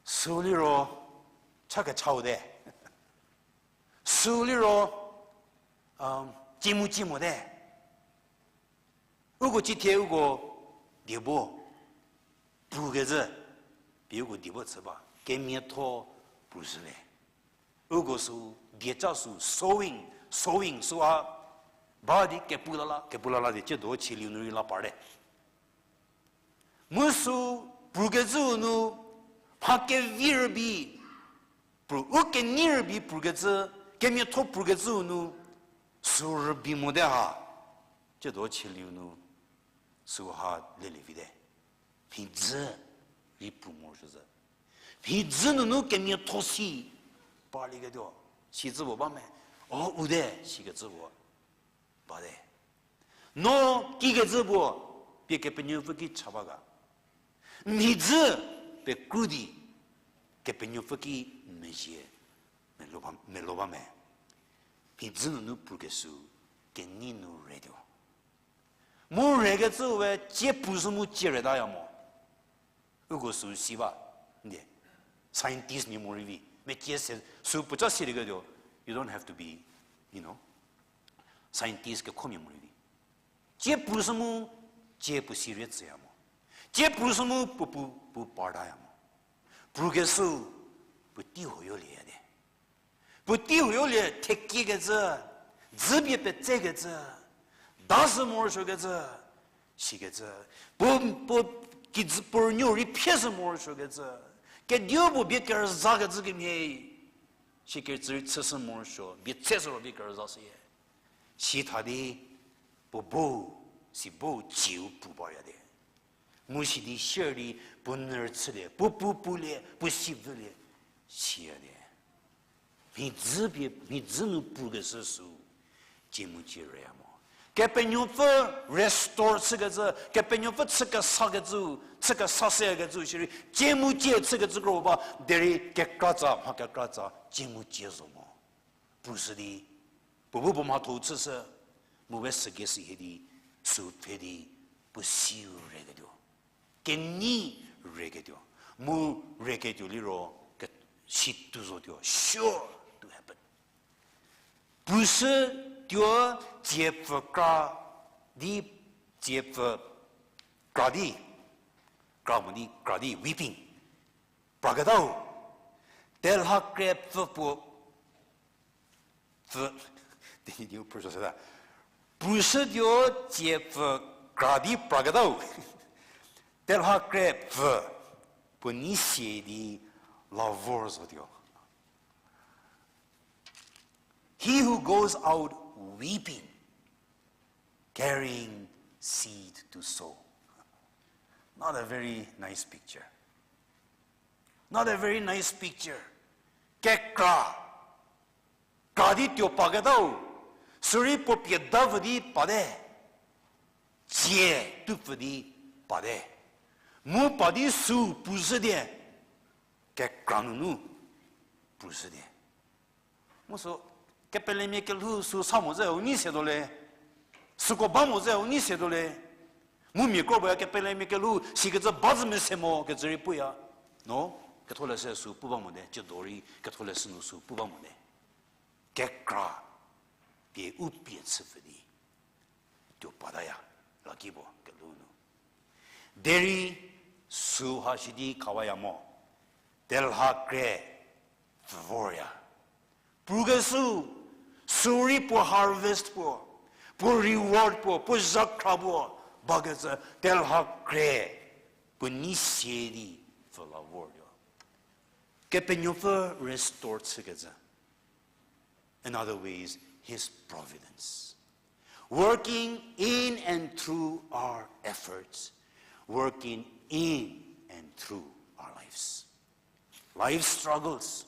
Süu liro, cha kechau te. Süu liro, um, cie mu cie mote. Uko cithie uko die bo, pukecü, pie uko die bo chü ba, kemiatho pushülie. Uko sü, dieca sü, sowing, sowing süha, ba di kepu lala, kepu lala di ciedo chieliu nu rei la parte. Mu sü, pukecüu nu, mha kevi rübei, pru, u kenei rübei pukecü, kemiatho pukecüu nu, sü rübei mote ha, ciedo chieliu nu, süha lelie vite. Mhidzü rei pu morosuo zhü. Mhidzü nunu kemiatho si, parlieketuo, sicü puo ba me, o u te, sikecü puo, bate. No kikecü puo, pie Kepenuopfü ki cha ba ga. Mhidzü pekru di, Kepenuopfü ki mezhie, melo ba me. Mhidzü nunu pukeshü, kenei nu retuo. Mu rekecü we cie pushü mu cie retaya mo. Uko sü si ba, ndie. Scientist mia morei vi. Mecie se, sü puoca silieketuo, you don't have to be, you know, scientist kekhomia morei vi. Cie pushü mu, cie puo si rie tsüya mo. Cie pushü mu, puo pu, pu partaya mo. Pukeshü, puo tei huoyolie ya de. Puo tei huoyolie thekiekecü, dzüpie petsekecü, dasü morosuokecü, sikecü, puo, puo kijü puo rünuo rei phieshü morosuokecü, kediu puo bie kerüzakecü kemhie, sikecü rei chüshü morosuo, bie tseshü ro bie kerüzashüya. Sitha di, puo bo, si bo cieu pu parya de. Mu sidi sier di puo nyü rüchülie, puo pu pulie, puo si vülie, siya de. Mhidzü pie, mhidzü nu pukeshü sü, cie mu cie reya mo. Kepenuopfü restore chükecü, Kepenuopfü chü kesakecü, chü kesa sekecü shierei, cie mu cie chükecü kro ba, derei kekratsa, mha kekratsa, cie mu cie zo mo. Pushü di, puo bu puo mhatho chüshü, mu we sügei sü hie di, sü pfhe di, puo siu reketuo. Kenei reketuo. Mu reketuo liro, ke, si tuo zotuo, sure to happen. Pushü tuo tsiepfü kra di, tsiepfü kra di, kra mo di, kra di, weeping. Praketau. Telha kre pfü puo, pfü, di, di, pfü seta. Pushü tuo tsiepfü kra di praketau. Telha kre pfü puo nei sie di la vor zotuo. He who goes out weeping, carrying seed to sow. Not a very nice picture. Not a very nice picture. Kekra. Kra di tuo paketau. Sürei puo pie davü di pate. Tsie tupfü di pate. Mu pa di sü pushütie. Kekra nunu pushütie. Mu sü, kepelemia kelhou sü sa mo ze u nei setuo le. Süko ba mo ze u nei setuo le. Mu mia kro puoya kepelemia kelhou sikecü ba zhü mese mo kecü rei puya. No, ketholeshü sü pu ba mote, ciedo rei ketholeshü nu sü pu ba mote. Kekra pie u pie chüpfü di tuo pataya, laki puo kelhou nu. Derei süha shi di khawaya mo, telha kre pfü vorya. Pukeshü, sürei puo harvest puo, puo reward puo, puo zhakhra puo, bakecü telha kre puo nei sie di pfü la vortuo. Kepenuopfü restore chükecü. In other ways, his providence. Working in and through our efforts, working in and through our lives. Life's struggles,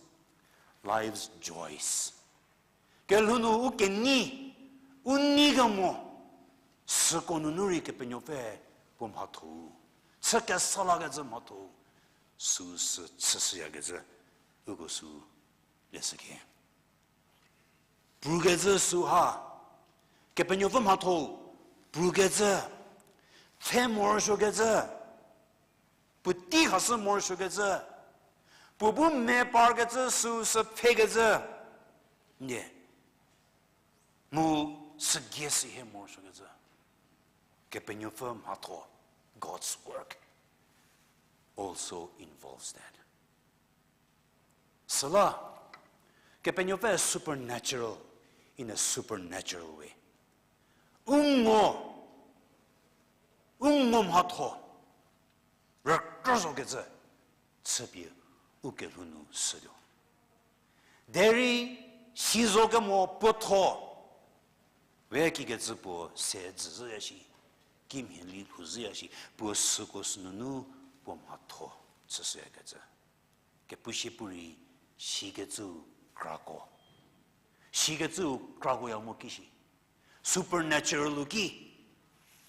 life's joys. Kelhou nu u kenei, u nei kemo, süko nunu rei Kepenuopfü puo mhatho-u, chü kesa lakecü mhatho-u, süu sü chüshüyakecü, uko süu leshükhie. Prukecü süu ha, Kepenuopfü mhatho-u, prukecü, pfhe morosuokecü, puotei khashü morosuokecü, puo bu me parkecü süu sü pfhekecü, nie, mu sügie sü hie morosuokecü. Kepenuopfü mhatho, God's work, also involves that. Süla, Kepenuopfü supernatural in a supernatural way. U ngo, u ngo mhatho, rükrü zokecü, chüpie u kelhou nu shütuo. Derei, si zo kemo puotho, we kikecü puo se dzü zhüya shi, kimhie li lhou zhüya shi, puo süko sünunu puo mhatho chüshüyakecü. Kepushie pu rei, sikecüu krako. Sikecüu krakoya mo ki shi. Supernatural-u ki,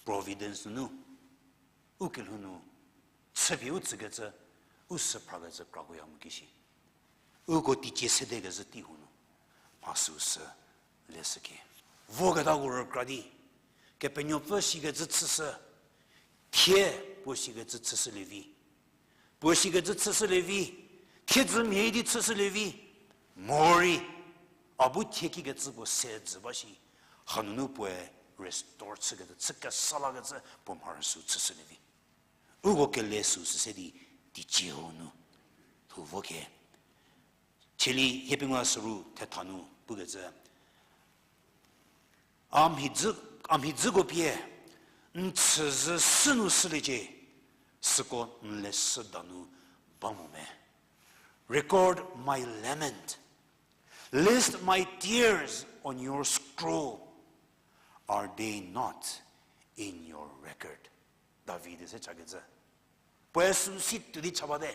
providence nunu, u kelhou nu, chüpie u tsükecü, u süphrakecü krakoya mo ki shi. Uko teicie sedekezhü tei hu nu, mha süu sü leshükhie. Voketako rükra di, Kepenuopfü sikecü chüshü, thie puo sikecü chüshülie vi. Puo sikecü chüshülie vi, thiedzü mhie di chüshülie vi, morei, a bu thie kikecü puo se dzü ba shi, hanunu puoe restore chükecü, chü kesa lakecü puo mharü süu chüshülie vi. Uko kele süu sü se di teicie hu nu, lhou vo khe. Cheli hiepengou süru thetha nu pukecü, a mhidzü, a mhidzüko pie, n chüzhü sü nu shüliecie, süko n leshüda nu ba mo me. Record my lament, list my tears on your scroll. Are they not in your record? David se chakecü. Puoe süu si tuo di cha bate.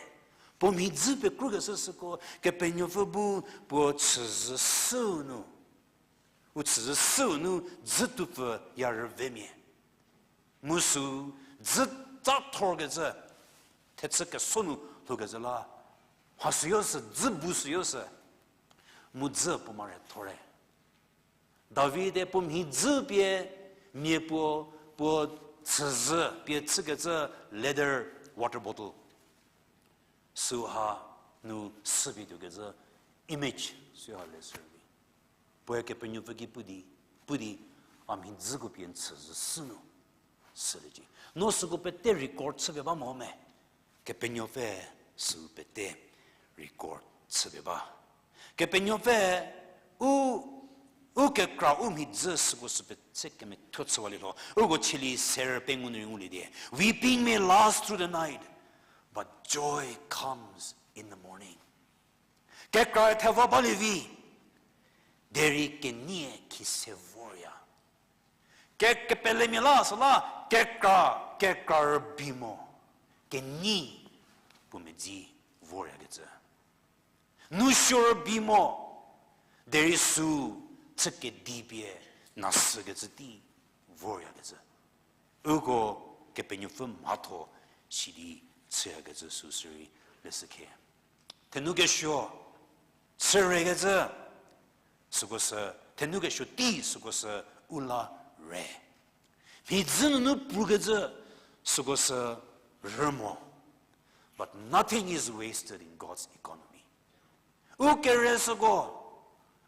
Puo mhidzü pekrukeshü süko, Kepenuopfü bu puo chüzhü süu nu, u chüzhü süu nu dzü tupfü ya rüvemia. Mu süu dzü tsa thorkecü, thechü keso nu lhoukecü la, mha süyo sü, dzü bu süyo sü, mu dzü puo mare thorte. David-e puo mhidzü pie mia puo, puo chüzhü pie chükecü leather water bottle, süu ha nu shüpie tuokecü image süu ha le sü rei. Puoe Kepenuopfü ki pu di, pu di, a mhidzüko pie n chüzhü süu nu shüliecie. No süko pete record chüpie ba mo me. Kepenuopfü süu pete record chüpie ba. Kepenuopfü u, u kekra u mhidzü süko sü pete kemethuo chüwalie lho. Uko Cheli ser pengou nu ngulie di, weeping may last through the night, but joy comes in the morning. Kekra theva balie vi, derei kenei khise vorya. Ke, kepelemia la süla kekra, kekra rübei mo, kenei puo medzi voryakecü. Nousuo rübei mo, derei süu chü kedi pie nasükecü tei voryakecü. Uko Kepenuopfü mhatho sidi chüyakecü süu sürei leshükhie. Thenou kesuo, chürekecü, süko sü, thenou kesuo tei süko sü u la re. Mhidzü nunu prukecü süko sü rü mo. But nothing is wasted in God's economy. U kere süko,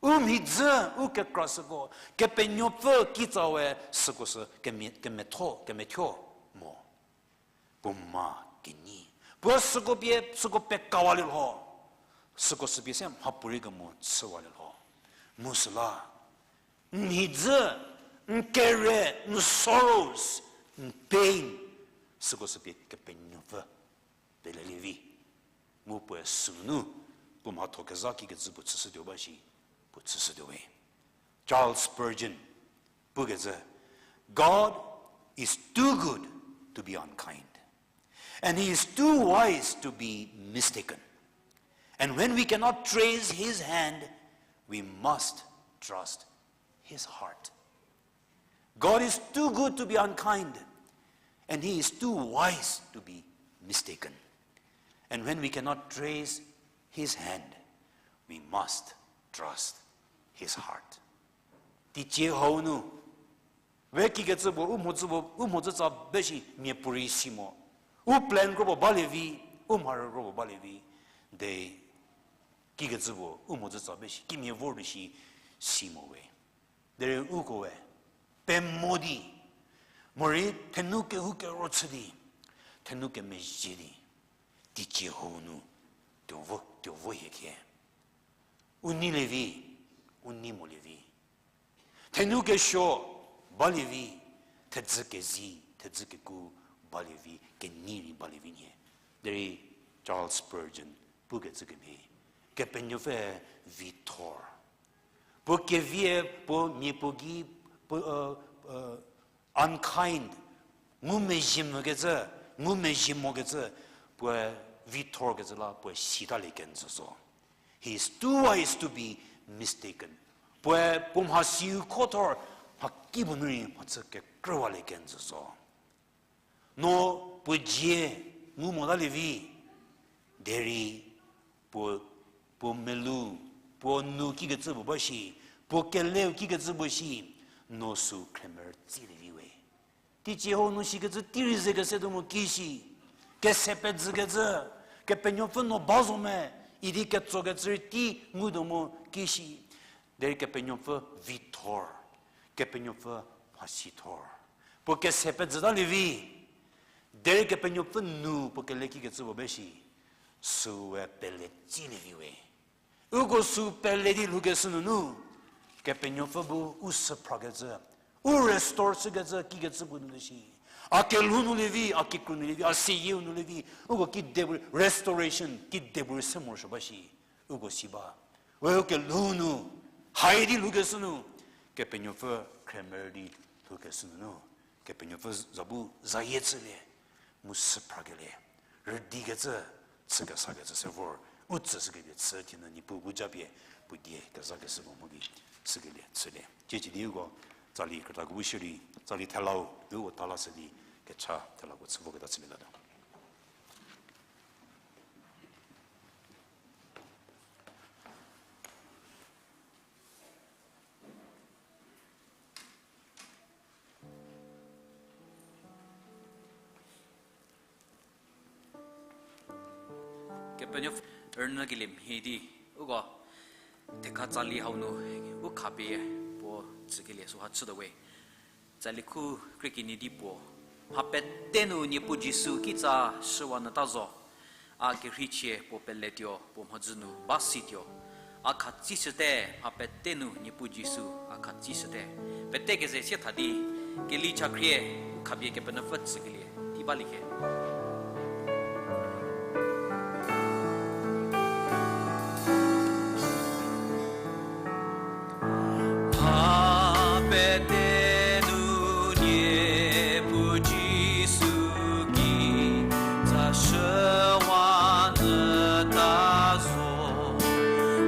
u mhidzü, u kekra süko, Kepenuopfü kitsa we süko sü kemia, kemetho, kemethuo mo. Puo ma kenei. Puo süko pie, süko pekawalie lho. Süko sü pie se mhapuorei kemo chüwalie lho. Mu süla, n mhidzü, n kere, n sorrows, n pain, süko sü pie Kepenuopfü pelelie vi. Mu puoe sünu, puo mhatho kezha kikecü puo chüshütuo ba shi, puo chüshütuo we. Charles Spurgeon pukecü, God is too good to be unkind, and he is too wise to be mistaken. And when we cannot trace his hand, we must trust his heart. God is too good to be unkind, and he is too wise to be mistaken. And when we cannot trace his hand, we must trust his heart. Teicie hau nu, we kikecü puo, u mhodzü puo, u mhodzü tsa be shi mia puorei si mo. U plan kro puo balie vi, u mharü kro puo balie vi. De kikecü puo, u mhodzü tsa be shi, kimia vor di shi si mo we. Derei uko we, pemo di, morei thenou kehou kero chü di, thenou kemezhie di, teicie hau nu, tuo vo, tuo vo hie khie. U neilie vi, u nei molie vi. Thenou kesuo balie vi, thedzü kezi, thedzü keku balie vi, kenei rei balie vi nhie. Derei Charles Spurgeon pukecü kemhie, Kepenuopfü vithor. Puo kevie, puo mia puo gei, puo, unkind, ngumezhie mokecü, ngumezhie mokecü, puoe vithor kecü la puoe sitalie kenjü zo. He is too wise to be mistaken. Puoe puo mhasiu khothor, mhakipuo nu rei mhachü kekrüwalie kenjü zo. No puo dzie ngu motalie vi, derei puo, puo melou, puo nou kikecü puo ba shi, puo keleu kikecü puo shi, no sü khremerütsilie vi we. Teicie hau nu shikecü tei rei ze kese tuo mo ki shi, kese pezükecü, Kepenuopfü no ba zo me, idi ketsokecü rei tei ngu tuo mo ki shi. Derei Kepenuopfü vithor, Kepenuopfü mhasithor. Puo kese pezütalie vi, derei Kepenuopfü nu puo kele kikecü puo be shi, süe pele tsilie vi we. Uko sü pele di lhoukeshü nunu, Kepenuopfü bu u süphrakecü, u restore chükecü kikecü puo nu le shi. A kelhou nu lie vi, a kikru nu lie vi, a seyieu nu lie vi, uko kide puorei restoration, kide puorei se morosuo ba shi, uko si ba. We u kelhou nu, hai di lhoukeshü nu, Kepenuopfü khremerü di lhoukeshü nunu, Kepenuopfü za bu zayie chülie, mu süphrakelie, rüdikecü, chükesakecü se vor, u tsüshükelie chü thie nu Niepuu bu japie, puo die kezakeshü puo mu gei chükelie chülie. Cie cie di uko, tsali krütako bu shierei, tsali thelau, uko talashü di, kecha thelako chü voketa chülietatuo. Kepenuopfü rünyükelie mhie di, uko, thekha tsali hau nu, u khapie puo tsükelie süha chütuo we. Tsali khu krie kenie di puo, mha pete nu Niepuu Jisu kitsa shüwa nyüta zo. A kerheichie puo peletuo, puo mhodzü nu ba situo. A khatsishüte, mha pete nu Niepuu Jisu, a khatsishüte. Pete keze sie tha di, keli chakhrie, u khapie Kepenuopfü tsükelie tei balie khe. Mha pete nu Niepuu Jisu kitsa shüwa nyüta zo.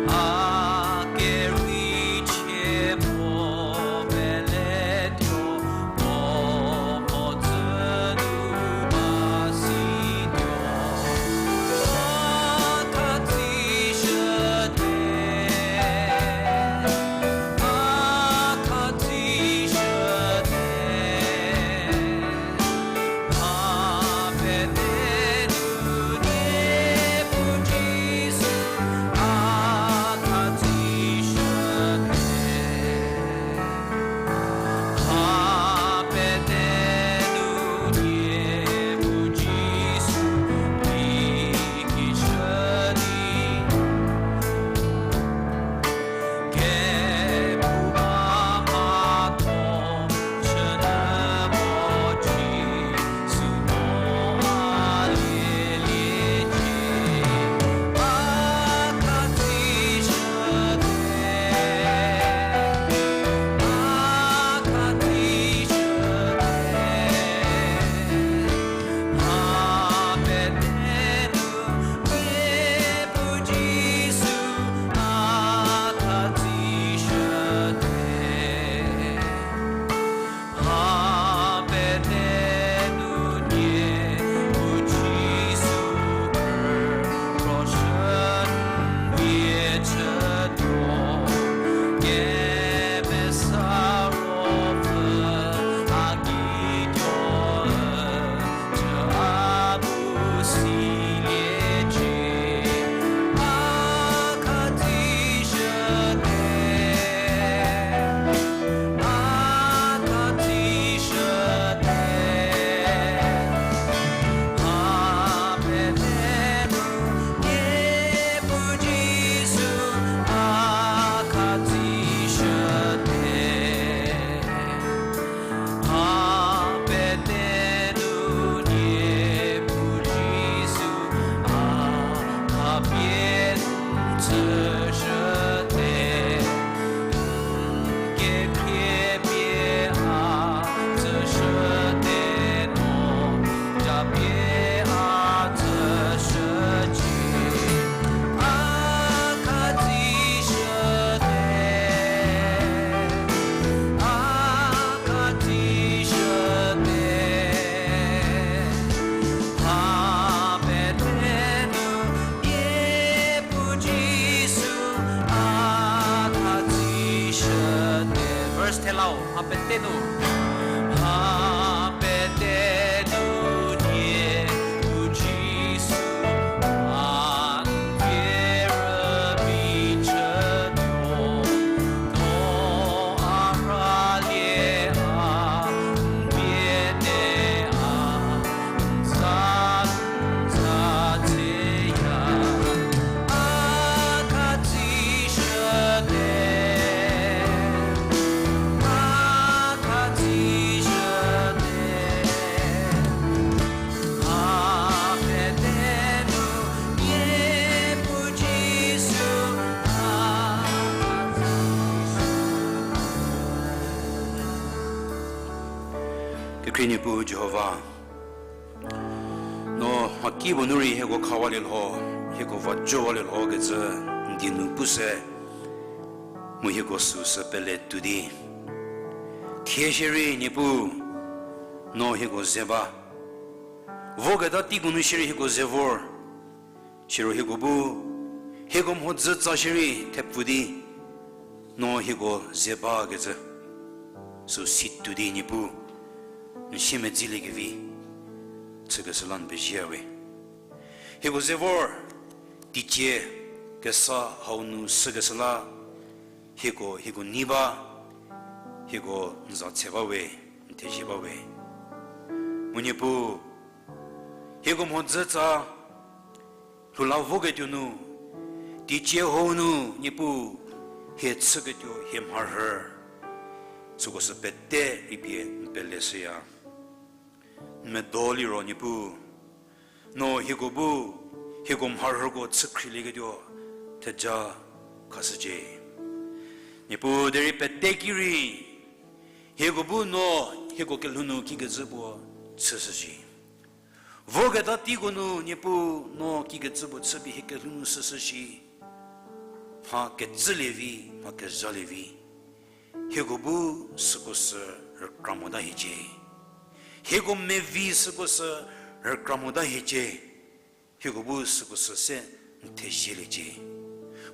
A kerheichie puo peletuo, puo mhodzü nu ba si Church thelau, mha pete nu. Mha pete nu die, u Jisu, a die rübei chütuo, no a rhalie a, n die te a, n za, n za tseya. A khatsishüte, a khatsishüte, a pete nu Niepuu Jisu, a khatsishü. Kekhrie Niepuu Jihova, no mhakipuo nu rei hieko khawalie lho, hieko va jowalie lho kecü n die nu pushü, mu hieko süu sü pele tuo di. Thie shierei Niepuu, no hieko ze ba. Voketa teiko nu shierei hieko ze vor. Siro hieko bu, hieko mhodzü tsa shierei thepfu di, no hieko ze bakecü süu si tuo di Niepuu, n siemedziliekevi chükeshü la n pezie we. Hieko ze vor, teicie kesa hau nu sükeshü la, hieko, hieko nei ba, hieko n za tse ba we, n thezie ba we. Mu Niepuu, hieko mhodzü tsa lhou la voketuo nu, teicie hau nu Niepuu, hie chüketuo hie mharhü, süko sü pete rei pie n peleshüya. N medo liro Niepuu, no hieko bu, hieko mharhüko chükhrielieketuo theja khashücie. Niepuu derei pete ki rei, hieko bu no hieko kelhou nu kikecü puo chüshü shi. Voketa teiko nu Niepuu no kikecü puo chüpie hie kelhou nu shüshü shi. Mha kecülie vi, mha kezhalie vi, hieko bu süko sü rükra mota hiecie. Hieko mevi süko sü rükra mota hiecie. Hieko bu süko sü se n thezieliecie.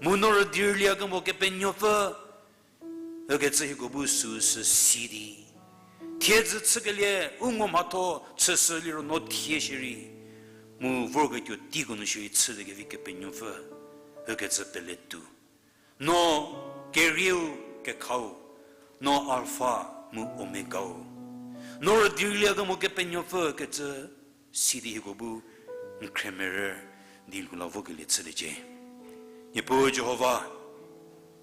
Mu no rüdirliekemo Kepenuopfü, ükecü hieko bu süu sü si di, thiedzü chükelie u ngo mhatho chüshü liro no thie shierei, mu vorketuo teiko nu shierei chülie kevi Kepenuopfü, ükecü pele tuo. No kerieu kekhau, no Alpha mu Omegau. No rüdirliekemo Kepenuopfü kecü si di hieko bu n khremerü di lhou la vokelie chüliecie. Niepuu Jihova,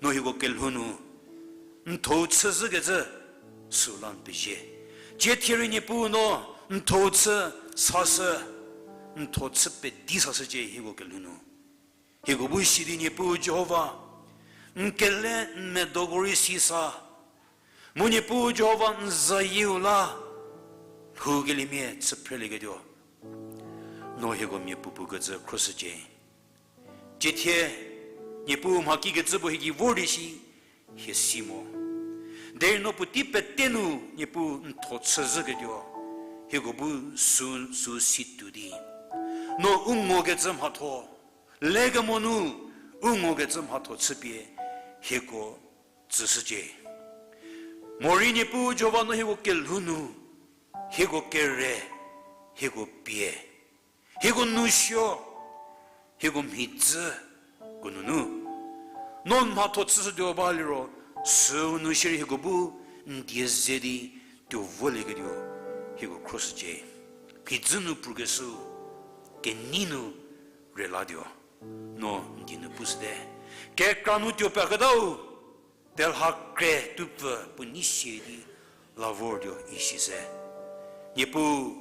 no hieko kelhou nu n thou chüzhükecü süu la n pezie. Tsie thie rei Niepuu no n thou chü sashü, n thou chü pedi sashücie hieko kelhou nu. Hieko bu si di Niepuu Jihova, n kele n medoko rei si sa, mu Niepuu Jihova n zayieu la lhoukeliemia chü phrelieketuo, no hieko mia puopuo kecü khroshücie. Tsie thie Niepuu mha kikecü puo hie gei vor di shi hie si mo. Derei no puotei pete nu Niepuu n thou chüzhüketuo, hieko bu süu, süu si tuo di, no u ngokecü mhatho, lekemo nu u ngokecü mhatho chüpie hieko tsüshücie. Morei Niepuu Jihova no hieko kelhou nu, hieko kere, hieko pie, hieko nousuo, hieko mhidzüko nunu no n mhatho chüshütuo ba liro, süu nu shierei hieko bu n die ze di tuo volieketuo hieko khroshücie. Mhidzü nu prukeshüu kenei nu relatuo, no n die nu pushüte. Kekra nu tuo peketau, telha kre tupfü puo nei sie di la vortuo isi se. Niepuu,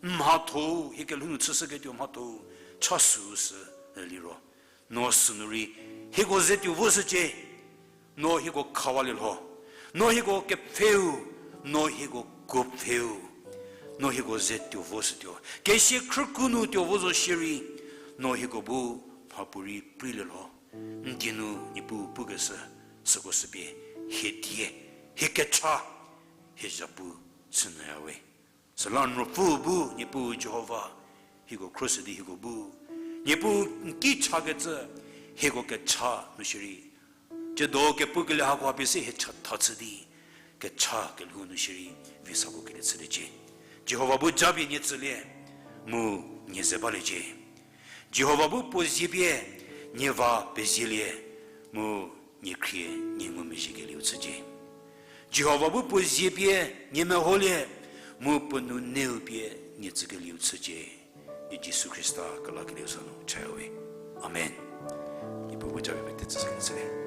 n mhatho-u hie kelhou nu chüshüketuo mhatho-u cha süu sü liro, no sünu rei hieko ze tuo voshücie. No hieko khawalie lho, no hieko kepfheu, no hieko kuopfheu, no hieko ze tuo voshütuo. Kesia khrüku nu tuo vo zo shierei, no hieko bu mhapuorei preilie lho. N die nu Niepuu pukeshü süko sü pie hie die, hie kecha, hie zhapu chünyüya we. Süla n Ruopfü bu Niepuu Jihova, hieko khroshü di hieko bu, Niepuu n ki chakecü, hieko kecha nu shierei, tsiedo kepukelie hakoha pie se hie chatha chü di, kecha kelhou nu shierei vi sa kuokelie chüliecie. Jihova bu japie nie tsülie, mu nie ze baliecie. Jihova bu puo zie pie nie va pezielie, mu nie khrie nie ngumezhiekelieu chücie. Jihova bu puo zie pie nie meholie, mu puo nuneu pie nie tsükelieu chücie. Di Jisu Khrista kelakelieu za nu chaya we. Amen. Niepuu bu japie pete tsüshülie chülie.